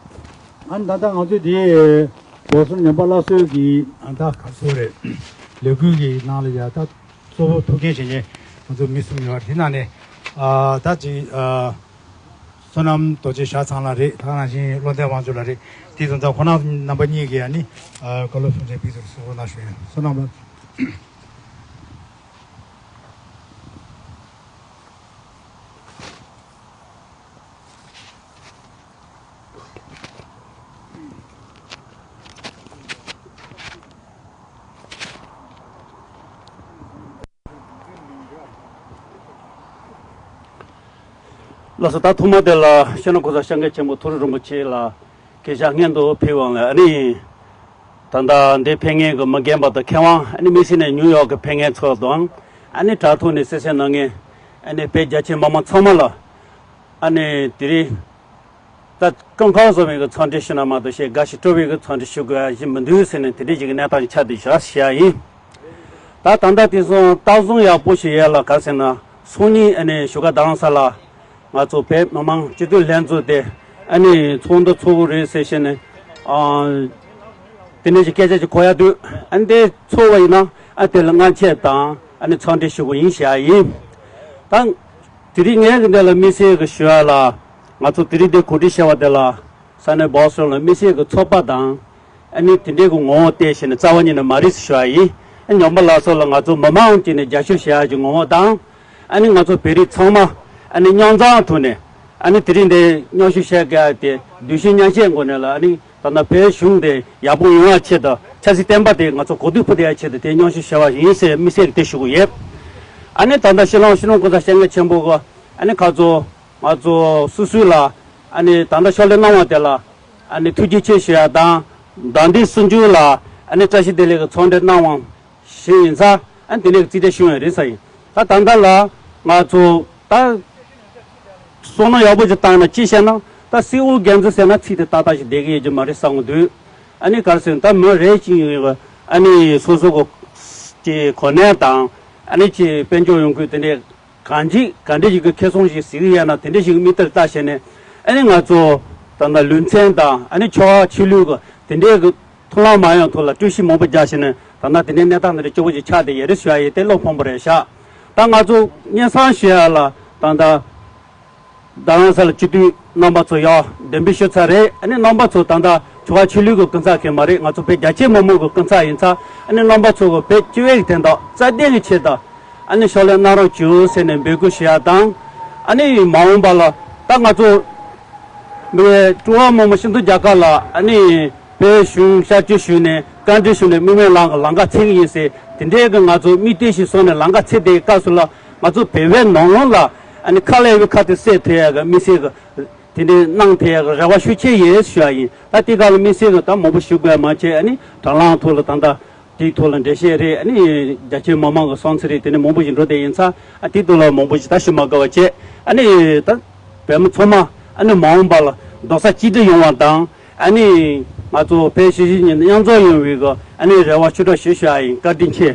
ཨ་ནི་ད་ལྟ་ང་ཚོས་དེ་བོད་སོང་ཉམས་པ་སླར་གསོའི་གི་ཨ་ད་ག་རེ་ཟེར་རེད། ལས་འགུལ་གི་ནང་ལ་ཡ་ད་གཙོ་བོ་ཐུགས་འགན་བཞེས་མཁན་ང་ཚོ་མི་གསུམ་ཡོད་རེད། དེ་ནང་ནས་ཨ་ད་ཅིག་ཨ། བསོད་ནམས་རྡོ་རྗེ་ཞྭ་ཚང་ལགས་རེད། ད་ག་ནང་བཞིན་བློ་ལྡན་དབང་ཕྱུག་ལགས་རེད། དེ་དང་ད་ཁོང་རྣམ་པ་གཉིས་ཀྱིས་ཨ་ནི་ཨ་བཀའ་སློབ་གསུང་བཤད་ཕུལ་ཚུལ་གསུང་རོགས་གནང་ཞུ་ཡིན། བསོད་ནམས་ལགས། ལགས་སོ། ད་ཐོག་མ་དེ་ལ་སྤྱི་ནོར་གོང་ས་སྐྱབས་མགོན་ཆེན་པོ་མཐོ་རིས་རིན་པོ་ཆེ་ལ་གུས་ཞབས་སྙིང་ཐག་པ་ནས་ཕུལ་བ་ལ་ཨ་ནི། ད་ལྟ་འདིར་ཕེབས་མཁན་གྱི་མ་རྒན་པ་དང་མཁས་དབང་ཨ་ནི་དམིགས་བསལ་ནས་ནིའུ་ཡོག་གི་ཕེབས་མཁན་ཚོ་དང་ཨ་ནི་དྲ་ཐོག་ནས་གསན་གཟིགས་གནང་མཁན་ཨ་ནི་བོད་རྒྱ་ཆེ་མི་མང་ཚང་མ་ལ་ཨ་ནི་དེ་རིང་ད་སྐུ་ཁམས་བཟང་བའི་གི་འཚམས་འདྲི་ཞུ་ན་མ་གཏོགས་ཞེ་དགའ་ཞིང་སྤྲོ་བའི་གི་འཚམས་འདྲི་ཞུ་དགོས་ཡ་ཞིག་མི་འདུག་ཟེར་ནས་དེ་འདྲའི་ཞིག་གི་གནས་སྟངས་ཤིག་ཆགས་བསྡད་བཞག་ཞུ་ཡ་ཡིན། ད་ད་ལྟ་དེང་སང་རྟགས་བཟུང་ཡག་པོ་ཞིག་ཡོད་ལ་ག་རེ་ཟེར་ན་སང་ཉིན་ཨ་ནི་བཞུགས་སྒར་རྡ་རམ་ས་ལ་ང་ཚོ་བོད་མི་མང་སྤྱི་འཐུས་ལྷན་ཚོགས་དེ་ཨ་ནི་ཚོགས་འདུ་ཚོགས་ཀྱི་རེད་ཟེར་བཤད་ནས་ཨ་དེ་འདྲ་ཞིག་སྐད་ཆ་ཞིག་གོ་ཡ་འདུག་ཨ་ནི་དེ་ཚོགས་པ་ཡིན་ན་ཨ་དེ་ལ་སྔ་ཆད་དང་ཨ་ནི་འཚམས་འདྲི་ཞུ་དགོས་ཡིན་ཞུ་ཡ་ཡིན། ད་དེ་རིང་ངས་གི་འདི་ལ་དམིགས་བསལ་གི་ཞུ་ཡ་ལ། ང་ཚོ་དེ་རིང་འདི་གོ་སྒྲིག་བྱས་པ་དེ་ལ་ས་གནས་བོ་སི་ཊོན་ལ་དམིགས་བསལ་གི་ཚོགས་པ་དང་། ཨ་ནི་དེ་འདྲའི་གི་ངོ་བོ་བལྟས་བྱས་ནས་རྩ་བ་ཉིད་ནས་མ་རེད་ཟེར་ཞུ་ཡ་ཡིན། ཨ་ཉམས་པ་ལགས་ཚོ་ལ་ང་ཚོ་མི་མང་གཅིག་ནས་རྒྱབ་སྐྱོར་བྱེད་ཡ་གི་ངོ་བོ་དང་། ཨ་ནི་ང་ཚོ་བོད་རིགས་ཚང་མ་ཨ་ནི་མཉམ་འཛོམས་ཐོག་ནས་ཨ་ནི་དེ་རིང་འདི་མཉམ་ཞུགས་བྱེད་དགོས་དེ་འདུ་ཤེས་མཉམ་བསྐྱེད་སྒོ་ནས་ལ། ཨ་ནི་ད་ལྟ་བོད་གཞུང་དེ་ཡག་པོ་ཡོང་བའི་ཆེད་དུ། ཆབ་སྲིད་བསྟན་པ་དེ་ང་ཚོ་གོ་རྟོགས་ཕུལ་ཡའི་ཆེད་དུ་དེ་མཉམ་ཞུགས་བྱས་པ་ཡིན་ཟེར་དམིགས་བསལ་གྱི་དེ་ཞུ་གི་ཡོད། ཨ་ནི་ད་ལྟ་ཤི་ལོང་ཤི་ལོང་གོང་ས་སྐྱབས་མགོན་ཆེན་པོ་གི་ཨ་ནི་ཁ་ཚོ་ང་ཚོ་སོ་སོའི་ལ་ཨ་ནི་ད་ལྟ་ཕྱག་ལས་གནང་བ་དེ་ལ་ཨ་ནི་ཐུགས་རྗེ་ཆེ་ཞུ་ཡ་དང་། ད་འདི་སྲུང་སྐྱོབ་ལ་ཨ་ནི་བཀྲ་ཤིས་བདེ་ལེགས་ཀྱི་ཚོགས་འདུ་གནང་བ་ཞིག་ཡིན་ཙང་། ཨ་ནི་དེ་ནས་རྩིས་སྤྲད་ཞུ་ཡ་རེད་ས་ཡིན། ད་ད་ལྟ་ལ་ང་ཚོ་ད་བསམ་བློ་ཡག་པོ་ཅིག་བཏང་ན་ཅི་བྱས་ན། ད་སྲིད་འོག་འགན་འཛིན་ཟེར་ན་ཚིག་དེ་ཏག་ཏག་ཞིག་བསྡད་ཀྱི་ཡོད་ཀྱི་མ་རེད་བསམ་གྱི་འདུག་ཨ་ནི་ག་རེ་ཟེར་ན་ད་མི་རེ་ཞིག་ཡོད་པ་ཨ་ནི་སོ་སོ་གི་ཀྱི་གོ་གནས་དང་། ཨ་ནི་ཀྱི་དཔལ་འབྱོར་ཡོང་ཁུལ་དེ་འདྲའི་གང་ཅི་ག་འདྲ་ཞིག་གི་ཁེ་བཟང་ཞིག་གཟིགས་ཀྱི་ཡོད་ན་དེ་འདྲ་ཞིག་གི་དམིགས་གཏད་བལྟས་བྱས་ནས། ཨ་ནི་ང་ཚོ་ད་ལྟ་ལུས་མཚན་དང་ཨ་ནི་འཚོ་བ་ཕྱི་ལུས་ཀྱི་དེ་འདྲའི་གི་མཐོང་ལམ་མ་ཡོང་ཐོག་ལ་སྤྲོ་སྐྱིད་མང་པོ་རྒྱག་བྱས་ནས་ད་ལྟ་དེ་འདྲའི་གནས་སྟངས་དེ་འདྲ་སྐྱོ་པོ་ཞིག་ཆགས་བསྡད་ཡོད་རེད་ཞུ་ཡ་ཡིན། དེ་བློ་ཕམ་པོ་རེད་ཤག་ད་ང་ཚོ་སྙན་སེང་ཞུ་ཡ་ལ་ད་ལྟ་རྡ་རམ་ས་ལ་སྤྱི་འཐུས་རྣམ་པ་ཚོ་ཡར་གདན་འདྲེན་ཞུས་ཚར་རེད། ཨ་ནི་རྣམ་པ་ཚོ་ད་ལྟ་འཚོ་བ་ཕྱི་ལུས་ཀྱི་སྐུ་ཚབ་གང་མ་རེད། ང་ཚོ་བོད་རྒྱ་ཆེ་མི་མང་གི་སྐུ་ཚབ་ཡིན་ཙང་། ཨ་ནི་རྣམ་པ་ཚོ་གི་བོད་སྤྱི་པའི་དོན་དག་རྩ་བརྟན་གྱི་ཆེད་དུ་ཨ་ནི་ཕྱག་ལས་གནང་རོགས་བྱོས་ཟེར་ནས་འབོད་སྐུལ་ཞུ་ཡ་དང་། ཨ་ནི་མ་འོངས་པ་ལ་ད་ང་ཚོ་མི་སྤྲོ་བ་མང་པོ་ཤིན་ཏུ་རྒྱ་གར་ལ་ཨ་ནི་བོད་གཞུང་ཤར་སྐྱོད་ཞུས་ནས་བཀའ་འདྲི་ཞུས་ནས་མིག་དམར་ལགས་ཀྱི་ལམ་ཁ་འཚོལ་གྱི་ཡིན་ཟེར་དེ་འདྲའི་གི་ང་ཚོ་དམིགས་གཏད་ཞིག་བཟུང་ནས་ལམ་ཁ་འཚོལ་བསྡད་སྐབས་སུ་ལ། ང་ཚོ་བོད་པའི་ནང་ལོགས་ལ་ཨ་ནི་ཁ་ལས་པའི་ཁ་དེ་གསལ་ཐུབ་ཡ་གི་དམིགས་བསལ་གི་དེ་འདྲའི་གནང་ཐུབ་ཡ་གི་རེ་བ་ཤུགས་ཆེ་ཡོད་ཞུ་ཡ་ཡིན། ད་དེ་ག་ལ་དམིགས་བསལ་གི་ད་མང་པོ་ཞུ་དགོས་ཡ་མ་བྱས། ཨ་ནི་དྲ་ལམ་ཐོག་ལ་ད་ལྟ་དེའི་ཐོག་ལ་འགྲེལ་བཤད་རེད། ཨ་ནི་རྒྱ་ཆེ་མི་མང་གི་བསམ་ཚུལ་རེད། དེ་ནི་མང་པོ་ཞིག་འགྲོ་བསྡད་ཡིན་ཙང་། ཨ་དེའི་ཐོག་ལ་མང་པོ་ཞིག་ད་ཞུ་མ་དགོས་པ་བྱས། ཨ་ནི་ད་བོད་མི་ཚང་མ་ཨ་ནི་མ་འོངས་པ་ལ་རྡོག་རྩ་གཅིག་སྒྲིལ་ཡོང་བ་དང་། ཨ་ནི་ང་ཚོ་བོད་གཞིས་བྱེས་གཉིས་མཉམ་འཛོམས་ཡོང་བའི་གི་ཨ་ནི་རེ་བ་ཞུ་དྲག་ཞུ་ཞུ་ཡ་ཡིན། བཀའ་དྲིན་ཆེ།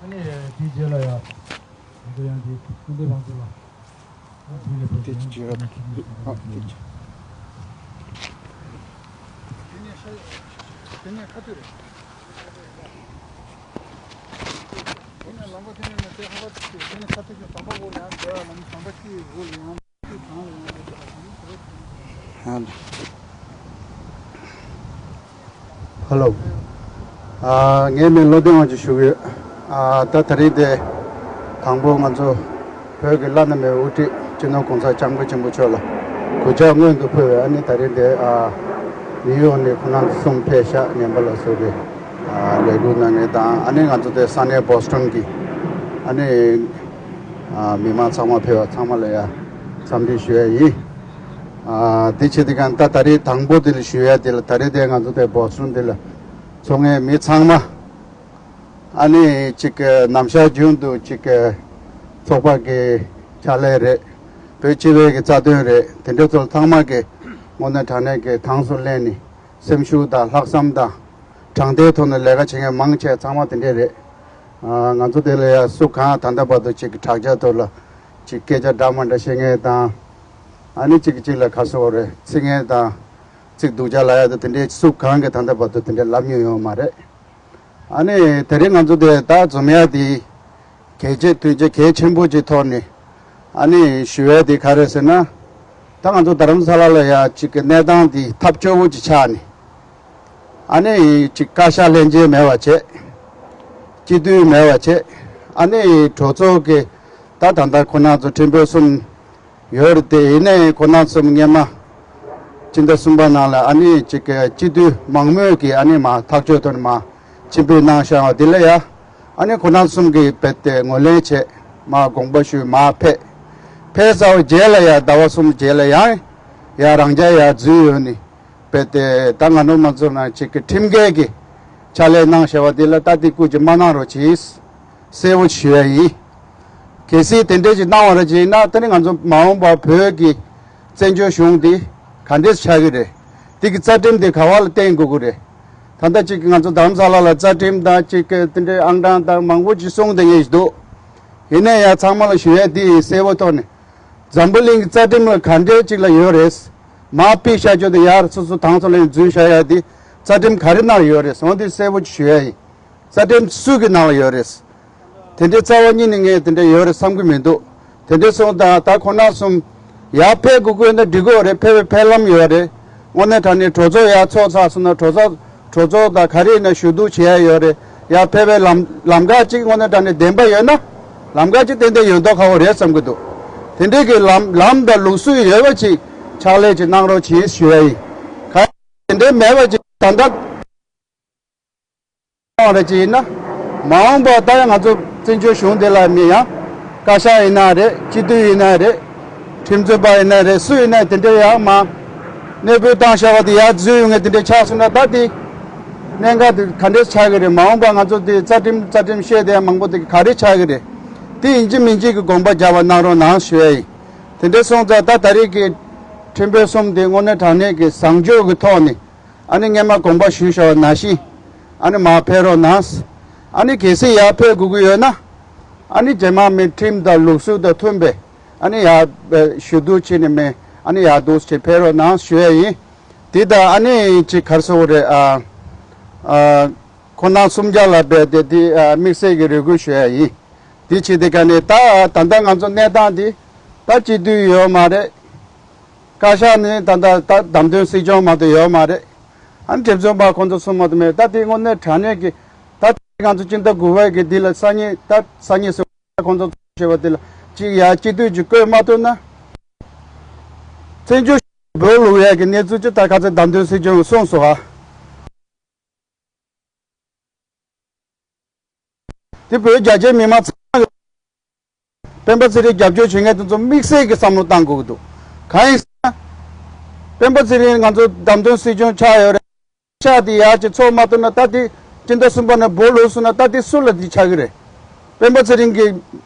ཨ་ནི་དེའི་རྗེས་ལ་ཡ། ང་ཚོ་ཡང་དེ་སྐུ་མདུན་ལྷ་མཛེས་ལགས། ཨ་དེ་ལས་ཕེབས་དེ་ཅི་ཡོད། ཨ་དེ་ཅི། དེ་ནས་ཁ་ཐུག་རེད། དེ་ནས་ལམ་པ་དེ་ནས་ནས་དེ་ཧ་པ་དེ་ནས་ཁ་ཐུག་གི་ཟམ་པ་འོག་ལ་ཡང་དེ་ལ་ལམ་ཟམ་པ་གཅིག་འོག་ལ་ཡང་། ཧ་ལོ། ཨ། ངའི་མིང་བློ་བདེ་དབང་ཅིག་ཞུ་གི་ཡོད། ཨ། ད་དེ་རིང་དེ་དང་པོ་ང་ཚོ་བོད་ཀྱི་བླ་ན་མེད་པའི་དབུ་ཁྲིད་སྤྱི་ནོར་༸གོང་ས་༸སྐྱབས་མགོན་ཆེན་པོ་མཆོག་ལ་གུས་ཕྱག་སྔོན་དུ་ཕུལ་བའི། ཨ་ནི་དེ་རིང་དེ། ཨ། ནིའུ་ཡོག་ནས་ཁོང་རྣམ་གསུམ་ཕེབས་ཤག་ངན་པ་ལ་སོགས་པའི། ཨ། ལས་འགུལ་གནང་མཁན་དང་། ཨ་ནི་ང་ཚོ་དེ་ས་གནས་བོ་སི་ཊོན་གྱི། ཨ་ནི། ཨ། མི་མང་ཚང་མ་ཕེབས་པ་ཚང་མ་ལ་ཡ་འཚམས་འདྲི་ཞུ་ཡ་ཡིན། ཨ། དེ་བྱེད་དུས་གང་ད་ད་རེས་དང་པོ་དེ་ལ་ཞུ་ཡ་དེ་ལ། ད་རེས་དེ་ང་ཚོ་དེ་བོ་སི་ཊོན་དེ་ལ་འཚོ་མཁན་མི་ཚང་མ། ཨ་ནི་གཅིག་གི་ནམ་ཞག་རྒྱུན་དུ་གཅིག་གི་ཚོགས་པ་གི་ཕྱག་ལས་རེད། བོད་སྤྱི་པའི་གི་རྩ་དོན་རེད། དེ་འདྲ་ཚོ་ཚང་མ་གི་དངོས་གནས་དྲང་གནས་ཀྱི་ཐང་སོ་ལེན་ནས། སེམས་ཤུགས་དང་ལྷག་བསམ་དང་དྲང་བདེན་ཐོག་ནས་ལས་ཀ་བྱེད་མཁན་མང་ཆེ་ཚང་མ་དེ་འདྲས་རེད། ཨ། ང་ཚོ་དེ་ལ་ཡ་སུ་གང་ད་ལྟ་བར་དུ་གཅིག་གི་དྲག་ཆས་ཐོག་ལ་གཅིག་སྐད་ཆ་འདྲ་མི་འདྲ་བཤད་མཁན་དང་། ཨ་ནི་གཅིག་གིས་གཅིག་ལ་ག་ཟེར་དགོས་རེད། ཚིག་ངན་དང་ཚིག་སྡུག་ཅག་ལབ་ཡ་དེ་དེ་འདྲས་སུ་གང་གིས་ད་ལྟ་བར་དུ་དེ་འདྲས་ལབ་མྱོང་ཡོད་མ་རེད། ཨ་ནི་དེ་རིང་ང་ཚོ་དེ་ད་འཛོམས་ཡ་དེ་གལ་ཆེ་དོན་ཆེ་གལ་ཆེན་པོ་ཅིག་ཐོག་ནས། ཨ་ནི་ཞུ་ཡ་དེ་ག་རེ་ཟེར་ན། ད་ང་ཚོ་རྡ་རམ་ས་ལ་ལ་ཡ་གཅིག་གི་གནས་སྟངས་དེ་ཐབས་སྐྱོ་བོ་ཅིག་ཆགས་ནས། ཨ་ནི་གཅིག་བཀའ་ཤག་ལྷན་རྒྱས་མེད་པ་བྱས། སྤྱི་འཐུས་མེད་པ་བྱས། ཨ་ནི་གྲོས་ཚོགས་ཀྱི་ད་ད་ལྟ་ཁོ་ན་ཚོ་ཁྲིམས་དཔོན་གསུམ་ཡོད་རེད་དེ། ཡིན་ནའི་ཁོ་ན་གསུམ་སྔོན་མ་སྤྱི་ཟླ་གསུམ་པ་ནང་ལ་ཨ་ནི་གཅིག་གི་སྤྱི་འཐུས་མང་མོས་ཀྱིས་ཨ་ནི་མར་ཐག་གཅོད་ཐོག་ནས་མར་ཕྱིར་འབུད་གནང་བཞག་པ་དེ་ལ་ཡ། ཨ་ནི་ཁོ་ན་གསུམ་གྱིས་རྦད་དེ་ངོས་ལེན་བྱས། མར་དགོངས་པ་ཞུས། མར་ཕེབས། ཕེབས་ཚར་བའི་རྗེས་ལ་ཡ་ཟླ་བ་གསུམ་རྗེས་ལ་ཡང་ཡ་རང་འཇགས་ཡར་འཛུལ་ཡོང་ནས། རྦད་དེ་ད་ང་ཚོ་མ་ཚོ་ནང་གཅིག་གི་ཁྲིམས་འགལ་གྱི་ཕྱག་ལས་གནང་བཞག་པ་དེ་ལ་ད་དེ་སྐུ་མཁྱེན་མ་གནང་རོགས་གྱིས། གསལ་བོ་ཞུ་ཡ་ཡིན། གལ་སྲིད་དེ་འདྲས་ཅིག་གནང་བ་ར་ཅིག་ཡིན་ན། ད་ནི་ང་ཚོ་མ་འོངས་པར་བོད་ཀྱི་བཙན་བྱོལ་གཞུང་འདི་ག་འདྲས་ཆགས་ཀྱི་རེད། དེ་གི་རྩ་ཁྲིམས་དེ་ག་བ་ལ་བརྟེན་དགོས་ཀྱི་རེད། ད་ལྟ་ཅིག་ང་ཚོ་རྡ་རམ་ས་ལ་ལ་རྩ་ཁྲིམས་དང་ཅིག་གི་དེ་འདྲའི་ཨང་གྲངས་དང་མང་པོ་ཅིག་གསུངས་བསྡད་མཁན་ཞིག་འདུག་ཡིན་ན་ཡང་ཚང་མ་ལ་ཞུ་ཡ་དེ་གསལ་བོ་ཐོག་ནས། འཛམ་བུ་གླིང་གི་རྩ་ཁྲིམས་ལ་ག་འདྲས་ཅིག་ལ་ཡོད་རེད། མར་ཕུད་བཞག་རྒྱུ་དེ་ཡར་སོ་སོ་ཐང་སོ་ལ་འཛུལ་བཞག་ཡ་དེ་ རྩ་ཁྲིམས་ག་རེ་ནང་ཡོད་རེད་ཟེར་བ་དེ་གསལ་པོ་ཞུ་ཡ་ཡིན། རྩ་ཁྲིམས་སུ་གི་ནང་ལ་ཡོད་རེད། དེ་འདྲའི་རྩ་བ་ཉིད་ནས་ངས་དེ་འདྲ་ཡོད་རེད་བསམ་གྱི་མི་འདུག་དེ་འདྲ་སོང་ཙང་ད་ཁོ་ན་གསུམ་ཡར་ཕེབས་དགོས་ཀྱི་ཡོད་ན་འགྲིག་གི་ཡོད་རེད། ཕེབས་པའི་ཕེབས་ལམ་ཡོད་རེད། དངོས་གནས་དྲང་གནས་གྲོས་ཚོགས་ཡར་ཚོགས་ཚར་སོང་ན་གྲོས་ཚོགས་གྲོས་ཚོགས་དང་ག་རེ་ཡིན་ན་ཞུ་གཏུག་བྱེད་ཡ་ཡོད་རེད། ཡར་ཕེབས་པའི་ལམ་ལམ་ཁ་གཅིག་དངོས་གནས་དྲང་གནས་བདེན་པ་ཡོད་ན་ལམ་ཁ་གཅིག་ཏན་ཏན་ཡོད་མདོག་ཁ་པོ་རེད་བསམ་གྱི་འདུག་དེ་འདྲའི་གི་ལམ་ལམ་དང་ལུགས་སྲོལ་ཡོད་པ་ཅིག་ཕྱག་ལས་ཅིག་གནང་རོགས་གྱིས་ཞུ་ཡ་ཡིན། ག་དེ་འདྲའི་མེད་པ་ཅིག་ད་ལྟ། བ་རེ་ཅིག་ཡིན་ན། མ་འོངས་པ་ད་ཡང་ང་ཚོ་བཙན་བྱོལ་གཞུང་འདི་ལ་མི་ཡང་བཀའ་ཤག་ཡིན་ན་རེད། སྤྱི་འཐུས་ཡིན་ན་རེད། ཁྲིམས་རྩོད་པ་ཡིན་ན་རེད། སུ་ཡིན་ན་དེ་འདྲའི་ཡང་མ་གནས་སྤོས་བཏང་བཞག་པ་དེ་ཡར་འཛུལ་ཡོང་ངེས་དེ་འདྲའི་ཆགས་སོང་ན་ད་དེ་གནད་འགག་དེ་ག་འདྲས་ཆགས་ཀྱི་རེད། མ་འོངས་པ་ང་ཚོ་དེ་རྩ་ཁྲིམས་རྩ་ཁྲིམས་བཤད་དེ་ཡང་མང་པོ་དེ་ག་རེ་ཆགས་ཀྱི་རེད། དེ་ཡིན་གཅིག་མིན་གཅིག་གི་དགོངས་པ་རྒྱབ་པ་གནང་རོགས་གནང་ཞུ་ཡ་ཡིན། དེ་འདྲས་སོང་ཙང་ད་ད་རེས་ཀྱི་ཁྲིམས་དཔོན་གསུམ་དེ་དངོས་གནས་དྲང་གནས་ཀྱི་བཟང་སྤྱོད་ཀྱི་ཐོག་ནས། ཨ་ནི་སྔན་མ་དགོངས་པ་ཞུས་བཞག་པ་ནང་བཞིན། ཨ་ནི་མར་ཕེབས་རོགས་གནང་། ཨ་ནི་གལ་སྲིད་ཡར་ཕེབས་དགོས་ཀྱི་ཡོད་ན། ཨ་ནི་རྗེས་མ་མི་ཁྲིམས་དང་ལུགས་སྲོལ་དང་མཐུན་པའི། ཨ་ནི་ཡར་ཞུ་གཏུག་བྱས་ནས་མི། ཨ་ནི་ཡར་འདུག་བྱས་ཕེབས་རོགས་གནང་ཞུ་ཡ་ཡིན། དེ་དང་ཨ་ནི་ཅིག་ག་རེ་ཟེར་དགོས་རེད། ཨ། ཨ། ཁོ་ན་གསུམ་ཆ་ལ་རྦད་དེ་དེ་ཨ་དམིགས་བསལ་གྱི་རེ་སྐུལ་ཞུ་ཡ་ཡིན། དེ་བྱས་དེ་ག་ནས་ད་ད་ལྟ་ང་ཚོ་གནས་སྟངས་དེ་ད་སྤྱི་འཐུས་ཡོད་མ་རེད། བཀའ་ཤག་ནི་ད་ལྟ་ད་བདམས་ཐོན་སྲིད་སྐྱོང་མ་གཏོགས་ཡོད་མ་རེད། ཨ་ནི་གྲོས་ཚོགས་པ་ཁོང་ཚོ་གསུམ་མ་གཏོགས་མེད། ད་དེ་དངོས་གནས་དྲང་གནས་ཀྱི་ད་ང་ཚོ་སྤྱི་ཟླ་དགུ་པའི་གི་འདི་ལ་སང་ཉིན་ད་སང་ཉིན་སུ་ཁོང་ཚོ་བྱས་པ་དེ་ལ་གཅིག་ཡ་སྤྱི་འཐུས་ཀྱི་བསྐོས་མ་ཐུབ་ན། བཙན་བྱོལ་བོད་ལུགས་ཡ་གི་གནས་ཚུལ་ཅི་ད་ག་ཚོད་བདམས་ཐོན་སྲིད་སྐྱོང་གསུངས་སོང་ཨ། དེ་བོད་རྒྱ་ཆེའི་མི་མང་ཚང་མ་གིས་སྤེན་པ་ཚེ་རིང་རྒྱབ་སྐྱོར་བྱེད་མཁན་དེ་ཚོ་དམིགས་བསལ་གྱི་བསམ་བློ་བཏང་དགོས་ཀྱི་འདུག་གང་ཡིན་ཟེར་ན། སྤེན་པ་ཚེ་རིང་ང་ཚོ་བདམས་ཐོན་སྲིད་སྐྱོང་ཆགས་ཡོད་རེད། ཆགས་དེ་ཡག་ཅིག་ཚོགས་མ་ཐུབ་ན་ད་དེ་སྤྱི་ཟླ་གསུམ་པ་ནས་བོད་ལུགས་སོང་ན་ད་དེ་སུ་ལ་དེ་ཆགས་ཀྱི་རེད། སྤེན་པ་ཚེ་རིང་གི་